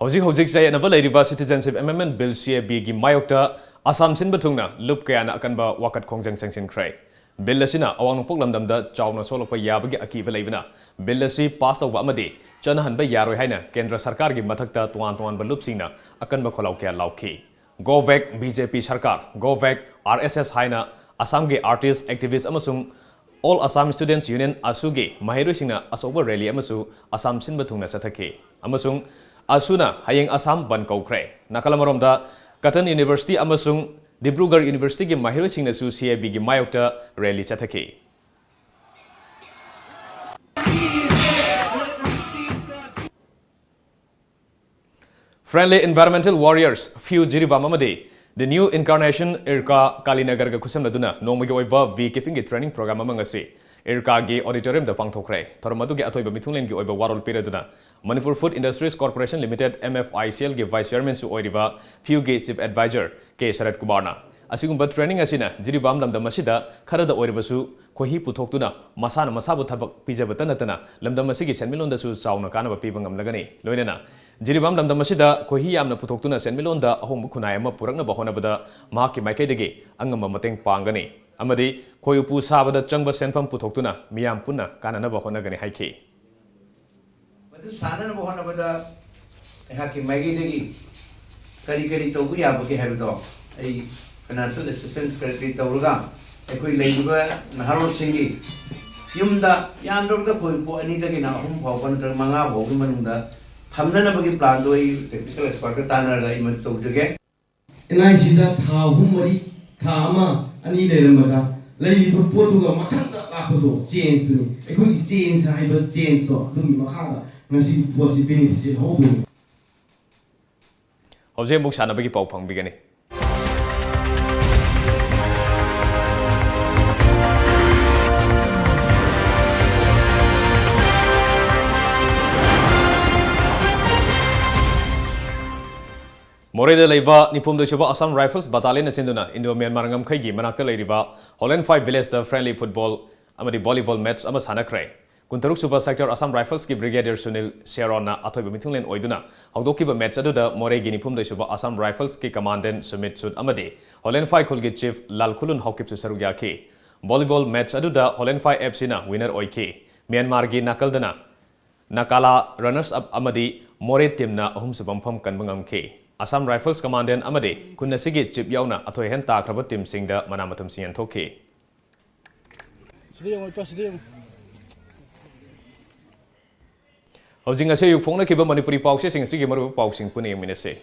ꯍꯧꯖꯤꯛ ꯍꯧꯖꯤꯛ ꯆꯌꯦꯠꯅꯕ ꯂꯩꯔꯤꯕ Citizenship Amendment Bill, C A B, ꯒꯤ ꯃꯥꯌꯣꯛꯇ ꯑꯁꯥꯝ ꯁꯤꯟꯕ ꯊꯨꯡꯅ ꯂꯨꯞ ꯀꯌꯥꯅ ꯑꯀꯟꯕ ꯋꯥꯀꯠ ꯈꯣꯡꯖꯪ ꯆꯪꯁꯤꯟꯈ꯭ꯔꯦ꯫ ꯕꯤꯜ ꯑꯁꯤꯅ ꯑꯋꯥꯡ ꯅꯣꯡꯄꯣꯛ ꯂꯝꯗꯝꯗ ꯆꯥꯎꯅ ꯁꯣꯛꯂꯛꯄ ꯌꯥꯕꯒꯤ ꯑꯀꯤꯕ ꯂꯩꯕꯅ ꯕꯤꯜ ꯑꯁꯤ ꯄꯥꯁ ꯇꯧꯕ ꯑꯃꯗꯤ ꯆꯠꯅꯍꯟꯕ ꯌꯥꯔꯣꯏ ꯍꯥꯏꯅ ꯀꯦꯟꯗ꯭ꯔ ꯁꯔꯀꯥꯔꯒꯤ ꯃꯊꯛꯇ ꯇꯣꯉꯥꯟ ꯇꯣꯉꯥꯟꯕ ꯂꯨꯞꯁꯤꯡꯅ ꯑꯀꯟꯕ ꯈꯣꯜꯂꯥꯎ ꯀꯌꯥ ꯂꯥꯎꯈꯤ꯫ Go back B J P ꯁꯔꯀꯥꯔ, Go back R S S ꯍꯥꯏꯅ ꯑꯁꯥꯝꯒꯤ artist, activist ꯑꯃꯁꯨꯡ All Assam Students Union, ꯑꯁꯨꯒꯤ ꯃꯍꯩꯔꯣꯏꯁꯤꯡꯅ ꯑꯆꯧꯕ ꯔꯦꯂꯤ ꯑꯃꯁꯨ ꯑꯁꯥꯝ ꯁꯤꯟꯕ ꯊꯨꯡꯅ ꯆꯠꯊꯈꯤ꯫ ꯑꯃꯁꯨꯡ ꯑꯁꯨꯅ ꯍꯌꯦꯡ ꯑꯁꯥꯝ ꯕꯟꯗ ꯀꯧꯈ꯭ꯔꯦ꯫ ꯅꯥꯀꯜ ꯑꯃꯔꯣꯝꯗ, Cotton University ꯑꯃꯁꯨꯡ Dibrugarh Universityꯒꯤ ꯃꯍꯩꯔꯣꯏꯁꯤꯡꯅꯁꯨ C A Bꯒꯤ ꯃꯥꯌꯣꯛꯇ rally ꯆꯠꯊꯈꯤ꯫ Friendly Environmental Warriors, Few Jiribam ꯑꯃꯗꯤ The New Incarnation, IRCA, ꯀꯥꯂꯤꯅꯒꯔꯒ ꯈꯨꯠꯁꯝꯅꯗꯨꯅ ꯅꯣꯡꯃꯒꯤ ꯑꯣꯏꯕ bee keepingꯒꯤ training program ꯑꯃ ꯉꯁꯤ IRCAꯒꯤ auditoriumꯗ ꯄꯥꯡꯊꯣꯛꯈ꯭ꯔꯦ꯫ ꯊꯧꯔꯝ ꯑꯗꯨꯒꯤ ꯑꯊꯣꯏꯕ ꯃꯤꯊꯨꯡꯂꯦꯟꯒꯤ ꯑꯣꯏꯕ ꯋꯥꯔꯣꯜ ꯄꯤꯔꯗꯨꯅ Manipur Food Industries Corporation Limited, M F I C Lꯒꯤ vice chairmanꯁꯨ ꯑꯣꯏꯔꯤꯕ Fewꯒꯤ chief advisor K ꯁꯔꯠ ꯀꯨꯃꯥꯔꯅ, ꯑꯁꯤꯒꯨꯝꯕ training ꯑꯁꯤꯅ ꯖꯤꯔꯤꯕꯥꯝ ꯂꯝꯗꯝ ꯑꯁꯤꯗ ꯈꯔꯗ ꯑꯣꯏꯔꯕꯁꯨ ꯈꯣꯏꯍꯤ ꯄꯨꯊꯣꯛꯇꯨꯅ ꯃꯁꯥꯅ ꯃꯁꯥꯕꯨ ꯊꯕꯛ ꯄꯤꯖꯕꯇ ꯅꯠꯇꯅ ꯂꯝꯗꯝ ꯑꯁꯤꯒꯤ ꯁꯦꯟꯃꯤꯠꯂꯣꯟꯗꯁꯨ ꯆꯥꯎꯅ ꯀꯥꯟꯅꯕ ꯄꯤꯕ ꯉꯝꯂꯒꯅꯤ꯫ ꯂꯣꯏꯅꯅ ꯖꯤꯔꯤꯕꯥꯝ ꯂꯝꯗꯝ ꯑꯁꯤꯗ ꯈꯣꯏꯍꯤ ꯌꯥꯝꯅ ꯄꯨꯊꯣꯛꯇꯨꯅ ꯁꯦꯟꯃꯤꯠꯂꯣꯟꯗ ꯑꯍꯣꯡꯕ ꯈꯨꯟꯅꯥꯏ ꯑꯃ ꯄꯨꯔꯛꯅꯕ ꯍꯣꯠꯅꯕꯗ ꯃꯍꯥꯛꯀꯤ ꯃꯥꯏꯀꯩꯗꯒꯤ ꯑꯉꯝꯕ ꯃꯇꯦꯡ ꯄꯥꯡꯒꯅꯤ ꯑꯃꯗꯤ ꯈꯣꯏ ꯎꯄꯨ ꯁꯥꯕꯗ ꯆꯪꯕ ꯁꯦꯟꯐꯝ ꯄꯨꯊꯣꯛꯇꯨꯅ ꯃꯤꯌꯥꯝ ꯄꯨꯟꯅ ꯀꯥꯟꯅꯅꯕ ꯍꯣꯠꯅꯒꯅꯤ ꯍꯥꯏꯈꯤ꯫ ꯃꯗꯨ ꯁꯥꯟꯅꯅꯕ ꯍꯣꯠꯅꯕꯗ ꯑꯩꯍꯥꯛꯀꯤ ꯃꯥꯏꯀꯩꯗꯒꯤ ꯀꯔꯤ ꯀꯔꯤ ꯇꯧꯕ ꯌꯥꯕꯒꯦ ꯍꯥꯏꯕꯗꯣ ꯑꯩ financial assistance ꯀꯔꯤ ꯀꯔꯤ ꯇꯧꯔꯒ ꯑꯩꯈꯣꯏ ꯂꯩꯔꯤꯕ ꯅꯍꯥꯔꯣꯜꯁꯤꯡꯒꯤ ꯌꯨꯝꯗ ꯌꯥꯝꯗ꯭ꯔꯕꯗ ꯑꯩꯈꯣꯏ ꯄꯣꯠ ꯑꯅꯤꯗꯒꯤꯅ ꯑꯍꯨꯝ ꯐꯥꯎꯕ ꯅꯠꯇ꯭ꯔꯒ ꯃꯉꯥ ꯐꯥꯎꯒꯤ ꯃꯅꯨꯡꯗ ꯊꯝꯅꯅꯕꯒꯤ plan ꯗꯣ ꯑꯩ technical expert ꯀ ꯇꯥꯟꯅꯔꯒ ꯑꯩ ꯃꯗꯨ ꯇꯧꯖꯒꯦ꯫ ꯑꯦꯟ ꯑꯥꯏ ꯁꯤꯗ ꯊꯥ ꯑꯍꯨꯝ ꯃꯔꯤ, ꯊꯥ ꯑꯃ ꯑꯅꯤ ꯂꯩꯔꯝꯃꯒ ꯂꯩꯔꯤꯕ ꯄꯣꯠꯇꯨꯒ ꯃꯊꯟꯇ ꯂꯥꯛꯄꯗꯣ, change ꯇꯨꯅꯤ꯫ ꯑꯩꯈꯣꯏꯒꯤ change ꯍꯥꯏꯕ change ꯇꯣ, ꯑꯗꯨꯒꯤ ꯃꯈꯥꯗ ꯉꯁꯤ ꯄꯣꯠꯁꯤ benefit ꯁꯤ ꯂꯧꯍꯧꯗꯣꯏꯅꯤ꯫ ꯍꯧꯖꯤꯛ ꯑꯃꯨꯛ ꯁꯥꯟꯅꯕꯒꯤ ꯄꯥꯎ ꯐꯪꯕꯤꯒꯅꯤ꯫ ꯃꯣꯔꯦꯗ ꯂꯩꯕ ꯅꯤꯐꯨꯍꯨꯝꯗꯣꯏ ꯁꯨꯕ Assam Rifles Battalion ꯅ ꯁꯤꯟꯗꯨꯅ Indo Myanmar ꯉꯝꯈꯩꯒꯤ ꯃꯅꯥꯛꯇ ꯂꯩꯔꯤꯕ Holenphai Village ꯇ friendly football ꯑꯃꯗꯤ volleyball match ꯑꯃ ꯁꯥꯟꯅꯈ꯭ꯔꯦ꯫ ꯀꯨꯟꯇꯔꯨꯛ ꯁꯨꯕ Sector Assam Rifles ꯀꯤ Brigadier ꯁꯨꯅꯤꯜ ꯁꯦꯔꯣꯟꯅ ꯑꯊꯣꯏꯕ ꯃꯤꯊꯨꯡꯂꯦꯟ ꯑꯣꯏꯗꯨꯅ ꯍꯧꯗꯣꯛꯈꯤꯕ match ꯑꯗꯨꯗ ꯃꯣꯔꯦꯒꯤ ꯅꯤꯐꯨꯍꯨꯝꯗꯣꯏ ꯁꯨꯕ Assam Rifles ꯀꯤ commandant ꯁꯨꯃꯤꯠ ꯁꯨꯠ ꯑꯃꯗꯤ ꯍꯣꯂꯦꯟꯐꯥꯏ ꯈꯨꯜꯒꯤ chief ꯂꯥꯜꯈꯨꯂꯨꯟ ꯍꯥꯎꯀꯤꯞꯁꯨ ꯁꯔꯨꯛ ꯌꯥꯈꯤ꯫ Volleyball match ꯑꯗꯨꯗ ꯍꯣꯂꯦꯟꯐꯥꯏ F C ꯅ winner ꯑꯣꯏꯈꯤ꯫ ꯃ꯭ꯌꯥꯟꯃꯥꯔꯒꯤ ꯅꯥꯀꯜꯗꯅ ꯅꯥꯀꯥꯂꯥ runners up ꯑꯃꯗꯤ ꯃꯣꯔꯦ team ꯅ ꯑꯍꯨꯝꯁꯨꯕ ꯃꯐꯝ ꯀꯟꯕ ꯉꯝꯈꯤ꯫ Assam Rifles commandant ꯑꯃꯗꯤ ꯈꯨꯟ ꯑꯁꯤꯒꯤ chief ꯌꯥꯎꯅ ꯑꯊꯣꯏ ꯑꯍꯦꯟ ꯇꯥꯈ꯭ꯔꯕ team ꯁꯤꯡꯗ ꯃꯅꯥ ꯃꯊꯨꯝꯁꯤꯡ ꯌꯦꯟꯊꯣꯛꯈꯤ꯫ ꯁꯤꯗ ꯌꯦꯡꯉꯣ, ꯏꯄꯥ, ꯁꯤꯗ ꯌꯦꯡꯉꯣ꯫ ꯍꯧꯖꯤꯛ ꯉꯁꯤ ꯑꯌꯨꯛ ꯐꯣꯡꯅꯈꯤꯕ ꯃꯅꯤꯄꯨꯔꯤ ꯄꯥꯎꯆꯦꯁꯤꯡ ꯑꯁꯤꯒꯤ ꯃꯔꯨꯑꯣꯏꯕ ꯄꯥꯎꯁꯤꯡ ꯄꯨꯟꯅ ꯌꯦꯡꯃꯤꯟꯅꯁꯤ꯫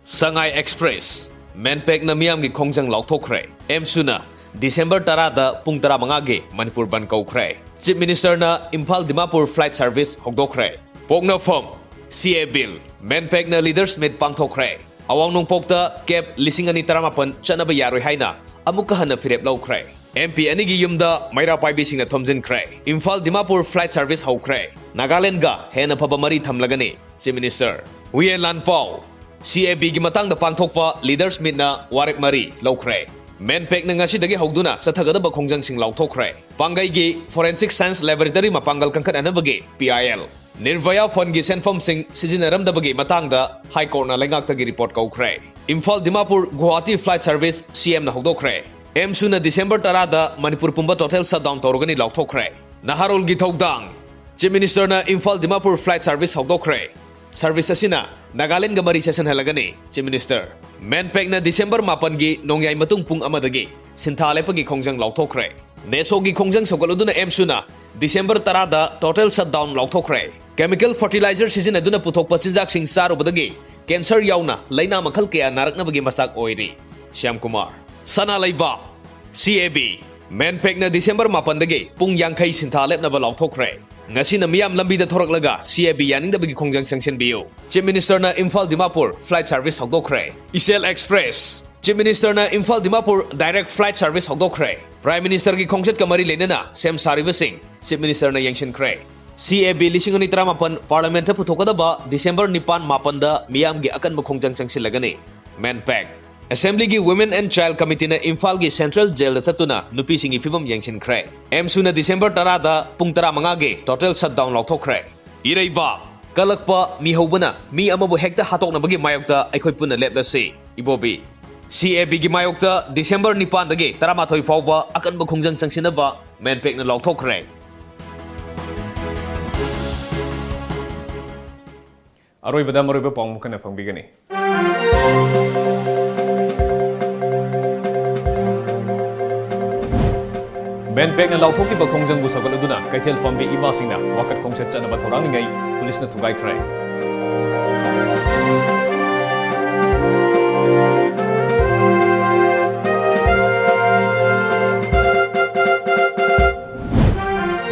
ꯁꯉꯥꯏ Express, ꯃꯦꯟꯄꯦꯛꯅ ꯃꯤꯌꯥꯝꯒꯤ ꯈꯣꯡꯖꯪ ꯂꯥꯎꯊꯣꯛꯈ꯭ꯔꯦ꯫ ꯑꯦꯝꯁꯨꯅ December ꯇꯔꯥꯗ ꯄꯨꯡ ꯇꯔꯥꯃꯉꯥꯒꯤ ꯃꯅꯤꯄꯨꯔ ꯕꯟ ꯀꯧꯈ꯭ꯔꯦ꯫ Chief Minister ꯅ ꯏꯝꯐꯥꯜ ꯗꯤꯃꯥꯄꯨꯔ flight service ꯍꯧꯗꯣꯛꯈ꯭ꯔꯦ꯫ ꯄꯣꯛꯅꯐꯝ, C A Bill, ꯃꯦꯟꯄꯦꯛꯅ leaders meet ꯄꯥꯡꯊꯣꯛꯈ꯭ꯔꯦ꯫ ꯑꯋꯥꯡ ꯅꯣꯡꯄꯣꯛꯇ ꯀꯦꯞ ꯂꯤꯁꯤꯡ ꯑꯅꯤ ꯇꯔꯥꯃꯥꯄꯟ ꯆꯠꯅꯕ ꯌꯥꯔꯣꯏ ꯍꯥꯏꯅ ꯑꯃꯨꯛꯀ ꯍꯟꯅ ꯐꯤꯔꯦꯞ ꯂꯧꯈ꯭ꯔꯦ꯫ M P ꯑꯅꯤꯒꯤ ꯌꯨꯝꯗ ꯃꯩꯔꯥ ꯄꯥꯏꯕꯤꯁꯤꯡꯅ ꯊꯣꯝꯖꯤꯟꯈ꯭ꯔꯦ꯫ ꯏꯝꯐꯥꯜ ꯗꯤꯃꯥꯄꯨꯔ flight service ꯍꯧꯈ꯭ꯔꯦ꯫ ꯅꯥꯒꯥꯂꯦꯟꯒ ꯍꯦꯟꯅ ꯐꯕ ꯃꯔꯤ ꯊꯝꯂꯒꯅꯤ꯫ Chief Minister ꯋꯤ ꯑꯦ ꯂꯥꯟꯄꯥꯎ, C A B ꯒꯤ ꯃꯇꯥꯡꯗ ꯄꯥꯡꯊꯣꯛꯄ leaders meet ꯅ ꯋꯥꯔꯦꯞ ꯃꯔꯤ ꯂꯧꯈ꯭ꯔꯦ꯫ ꯃꯦꯟꯄꯦꯛꯅ ꯉꯁꯤꯗꯒꯤ ꯍꯧꯗꯨꯅ ꯆꯠꯊꯒꯗꯕ ꯈꯣꯡꯖꯪꯁꯤꯡ ꯂꯥꯎꯊꯣꯛꯈ꯭ꯔꯦ꯫ ꯄꯥꯡꯒꯩꯒꯤ Forensic Science Laboratory ꯃꯄꯥꯡꯒꯜ ꯀꯟꯈꯠꯅꯅꯕꯒꯤ P I L, ꯅꯤꯔꯚꯌꯥ fund ꯒꯤ ꯁꯦꯟꯐꯝꯁꯤꯡ ꯁꯤꯖꯤꯟꯅꯔꯝꯗꯕꯒꯤ ꯃꯇꯥꯡꯗ High Court ꯅ ꯂꯩꯉꯥꯛꯇꯒꯤ report ꯀꯧꯈ꯭ꯔꯦ꯫ Imphal Dimapur Guwahati flight service C M ꯅ ꯍꯧꯗꯣꯛꯈ꯭ꯔꯦ꯫ ꯑꯦꯝꯁꯨꯅ December ꯇꯔꯥꯗ ꯃꯅꯤꯄꯨꯔ ꯄꯨꯝꯕ total shutdown ꯇꯧꯔꯒꯅꯤ ꯂꯥꯎꯊꯣꯛꯈ꯭ꯔꯦ꯫ ꯅꯍꯥꯔꯣꯜꯒꯤ ꯊꯧꯗꯥꯡ, Chief Minister ꯅ Imphal Dimapur flight service ꯍꯧꯗꯣꯛꯈ꯭ꯔꯦ꯫ Service ꯑꯁꯤꯅ ꯅꯥꯒꯥꯂꯦꯟꯒ ꯃꯔꯤ ꯆꯦꯠꯁꯤꯟꯍꯜꯂꯒꯅꯤ꯫ Chief Minister, MANPACꯅ December ꯃꯥꯄꯟꯒꯤ ꯅꯣꯡꯌꯥꯏ ꯃꯇꯨꯡ ꯄꯨꯡ ꯑꯃꯗꯒꯤ ꯁꯤꯟꯊꯥ ꯂꯦꯞꯄꯒꯤ ꯈꯣꯡꯖꯪ ꯂꯥꯎꯊꯣꯛꯈ꯭ꯔꯦ꯫ NESOꯒꯤ ꯈꯣꯡꯖꯪ ꯁꯧꯒꯠꯂꯨꯗꯨꯅ AMSUꯅ December ꯇꯔꯥꯗ total shutdown ꯂꯥꯎꯊꯣꯛꯈ꯭ꯔꯦ꯫ Chemical fertilizer ꯁꯤꯖꯤꯟꯅꯗꯨꯅ ꯄꯨꯊꯣꯛꯄ ꯆꯤꯟꯖꯥꯛꯁꯤꯡ ꯆꯥꯔꯨꯕꯗꯒꯤ cancer ꯌꯥꯎꯅ ꯂꯩꯅꯥ ꯃꯈꯜ ꯀꯌꯥ ꯅꯥꯔꯛꯅꯕꯒꯤ ꯃꯆꯥꯛ ꯑꯣꯏꯔꯤ꯫ ꯁ꯭ꯌꯥꯝ ꯀꯨꯃꯥꯔ, ꯁꯅꯥ ꯂꯩꯕꯥꯛ, CAB, MANPACꯅ December ꯃꯥꯄꯟꯗꯒꯤ ꯄꯨꯡ ꯌꯥꯡꯈꯩ ꯁꯤꯟꯊꯥ ꯂꯦꯞꯅꯕ ꯂꯥꯎꯊꯣꯛꯈ꯭ꯔꯦ꯫ ꯉꯁꯤꯅ ꯃꯤꯌꯥꯝ ꯂꯝꯕꯤꯗ ꯊꯣꯔꯛꯂꯒ CAB ꯌꯥꯅꯤꯡꯗꯕꯒꯤ ꯈꯣꯡꯖꯪ ꯆꯪꯁꯤꯟꯕꯤꯌꯨ꯫ Chief Ministerꯅ Imphal Dimapur flight service ꯍꯧꯗꯣꯛꯈ꯭ꯔꯦ꯫ ꯏꯆꯦꯜ Express, Chief Ministerꯅ Imphal Dimapur direct flight service ꯍꯧꯗꯣꯛꯈ꯭ꯔꯦ꯫ Prime Ministerꯒꯤ ꯈꯣꯡꯆꯠꯀ ꯃꯔꯤ ꯂꯩꯅꯅ ꯁꯦꯝ ꯁꯥꯔꯤꯕꯁꯤꯡ Chief Ministerꯅ ꯌꯦꯡꯁꯤꯟꯈ꯭ꯔꯦ꯫ CAB ꯂꯤꯁꯤꯡ ꯑꯅꯤ ꯇꯔꯥꯃꯥꯄꯟ Parliamentꯇ ꯄꯨꯊꯣꯛꯀꯗꯕ December ꯅꯤꯄꯥꯟ ꯃꯥꯄꯟꯗ ꯃꯤꯌꯥꯝꯒꯤ ꯑꯀꯟꯕ ꯈꯣꯡꯖꯪ ꯆꯪꯁꯤꯜꯂꯒꯅꯤ꯫ MANPAC, Assemblyꯒꯤ Women and Child Committeeꯅ ꯏꯝꯐꯥꯜꯒꯤ Central Jailꯗ ꯆꯠꯇꯨꯅ ꯅꯨꯄꯤꯁꯤꯡꯒꯤ ꯐꯤꯕꯝ ꯌꯦꯡꯁꯤꯟꯈ꯭ꯔꯦ꯫ AMSUꯅ December ꯇꯔꯥꯗ ꯄꯨꯡ ꯇꯔꯥꯃꯉꯥꯒꯤ total shutdown ꯂꯥꯎꯊꯣꯛꯈ꯭ꯔꯦ꯫ ꯏꯔꯩꯕꯥꯛ, ꯀꯜꯂꯛꯄ ꯃꯤꯍꯧꯕꯅ ꯃꯤ ꯑꯃꯕꯨ ꯍꯦꯛꯇ ꯍꯥꯠꯇꯣꯛꯅꯕꯒꯤ ꯃꯥꯌꯣꯛꯇ ꯑꯩꯈꯣꯏ ꯄꯨꯟꯅ ꯂꯦꯞꯂꯁꯤ꯫ ꯏꯕꯣꯕꯤ, CABꯒꯤ ꯃꯥꯌꯣꯛꯇ December ꯅꯤꯄꯥꯟꯗꯒꯤ ꯇꯔꯥꯃꯥꯊꯣꯏ ꯐꯥꯎꯕ ꯑꯀꯟꯕ ꯈꯣꯡꯖꯪ ꯆꯪꯁꯤꯟꯅꯕ MANPACꯅ ꯂꯥꯎꯊꯣꯛꯈ꯭ꯔꯦ꯫ ꯑꯔꯣꯏꯕꯗ ꯃꯔꯨꯑꯣꯏꯕ ꯄꯥꯎ ꯑꯃꯨꯛ ꯍꯟꯅ ꯐꯪꯕꯤꯒꯅꯤ꯫ MANPACꯅ ꯂꯥꯎꯊꯣꯛꯈꯤꯕ ꯈꯣꯡꯖꯪꯕꯨ ꯁꯧꯒꯠꯂꯗꯨꯅ ꯀꯩꯊꯦꯜ ꯐꯝꯕꯤ ꯏꯃꯥꯁꯤꯡꯅ ꯋꯥꯀꯠ ꯈꯣꯡꯆꯠ ꯆꯠꯅꯕ ꯊꯧꯔꯥꯡꯂꯤꯉꯩ ꯄꯨꯂꯤꯁꯅ ꯊꯨꯒꯥꯏꯈ꯭ꯔꯦ꯫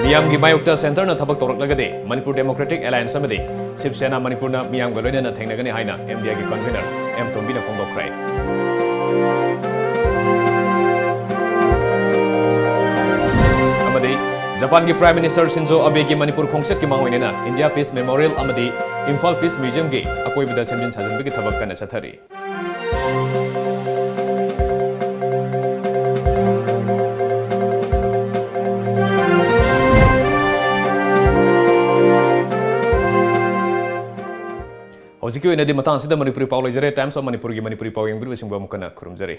ꯃꯤꯌꯥꯝꯒꯤ ꯃꯥꯌꯣꯛꯇ centreꯅ ꯊꯕꯛ ꯇꯧꯔꯛꯂꯒꯗꯤ Manipur Democratic Alliance ꯑꯃꯗꯤ Shiv Sena Manipurꯅ ꯃꯤꯌꯥꯝꯒ ꯂꯣꯏꯅꯅ ꯊꯦꯡꯅꯒꯅꯤ ꯍꯥꯏꯅ MDAꯒꯤ convener ꯑꯦꯝ ꯇꯣꯝꯕꯤꯅ ꯐꯣꯡꯗꯣꯛꯈ꯭ꯔꯦ꯫ ꯑꯃꯗꯤ ꯖꯄꯥꯟꯒꯤ Prime Minister ꯁꯤꯟꯖꯣ ꯑꯕꯦꯒꯤ ꯃꯅꯤꯄꯨꯔ ꯈꯣꯡꯆꯠꯀꯤ ꯃꯥꯡꯑꯣꯏꯅꯅ India Peace Memorial ꯑꯃꯗꯤ ꯏꯝꯐꯥꯜ Peace Museumꯒꯤ ꯑꯀꯣꯏꯕꯗ ꯁꯦꯝꯖꯤꯟ ꯁꯥꯖꯤꯟꯕꯒꯤ ꯊꯕꯛ ꯀꯟꯅ ꯆꯠꯊꯔꯤ꯫ ꯍꯧꯖꯤꯛꯀꯤ ꯑꯣꯏꯅꯗꯤ ꯃꯇꯥꯡ ꯑꯁꯤꯗ ꯃꯅꯤꯄꯨꯔꯤ ꯄꯥꯎ ꯂꯣꯏꯖꯔꯦ꯫ Times of Manipurꯒꯤ ꯃꯅꯤꯄꯨꯔꯤ ꯄꯥꯎ ꯌꯦꯡꯕꯤꯔꯤꯕꯁꯤꯡꯕꯨ ꯑꯃꯨꯛ ꯍꯟꯅ ꯈꯨꯔꯨꯝꯖꯔꯤ꯫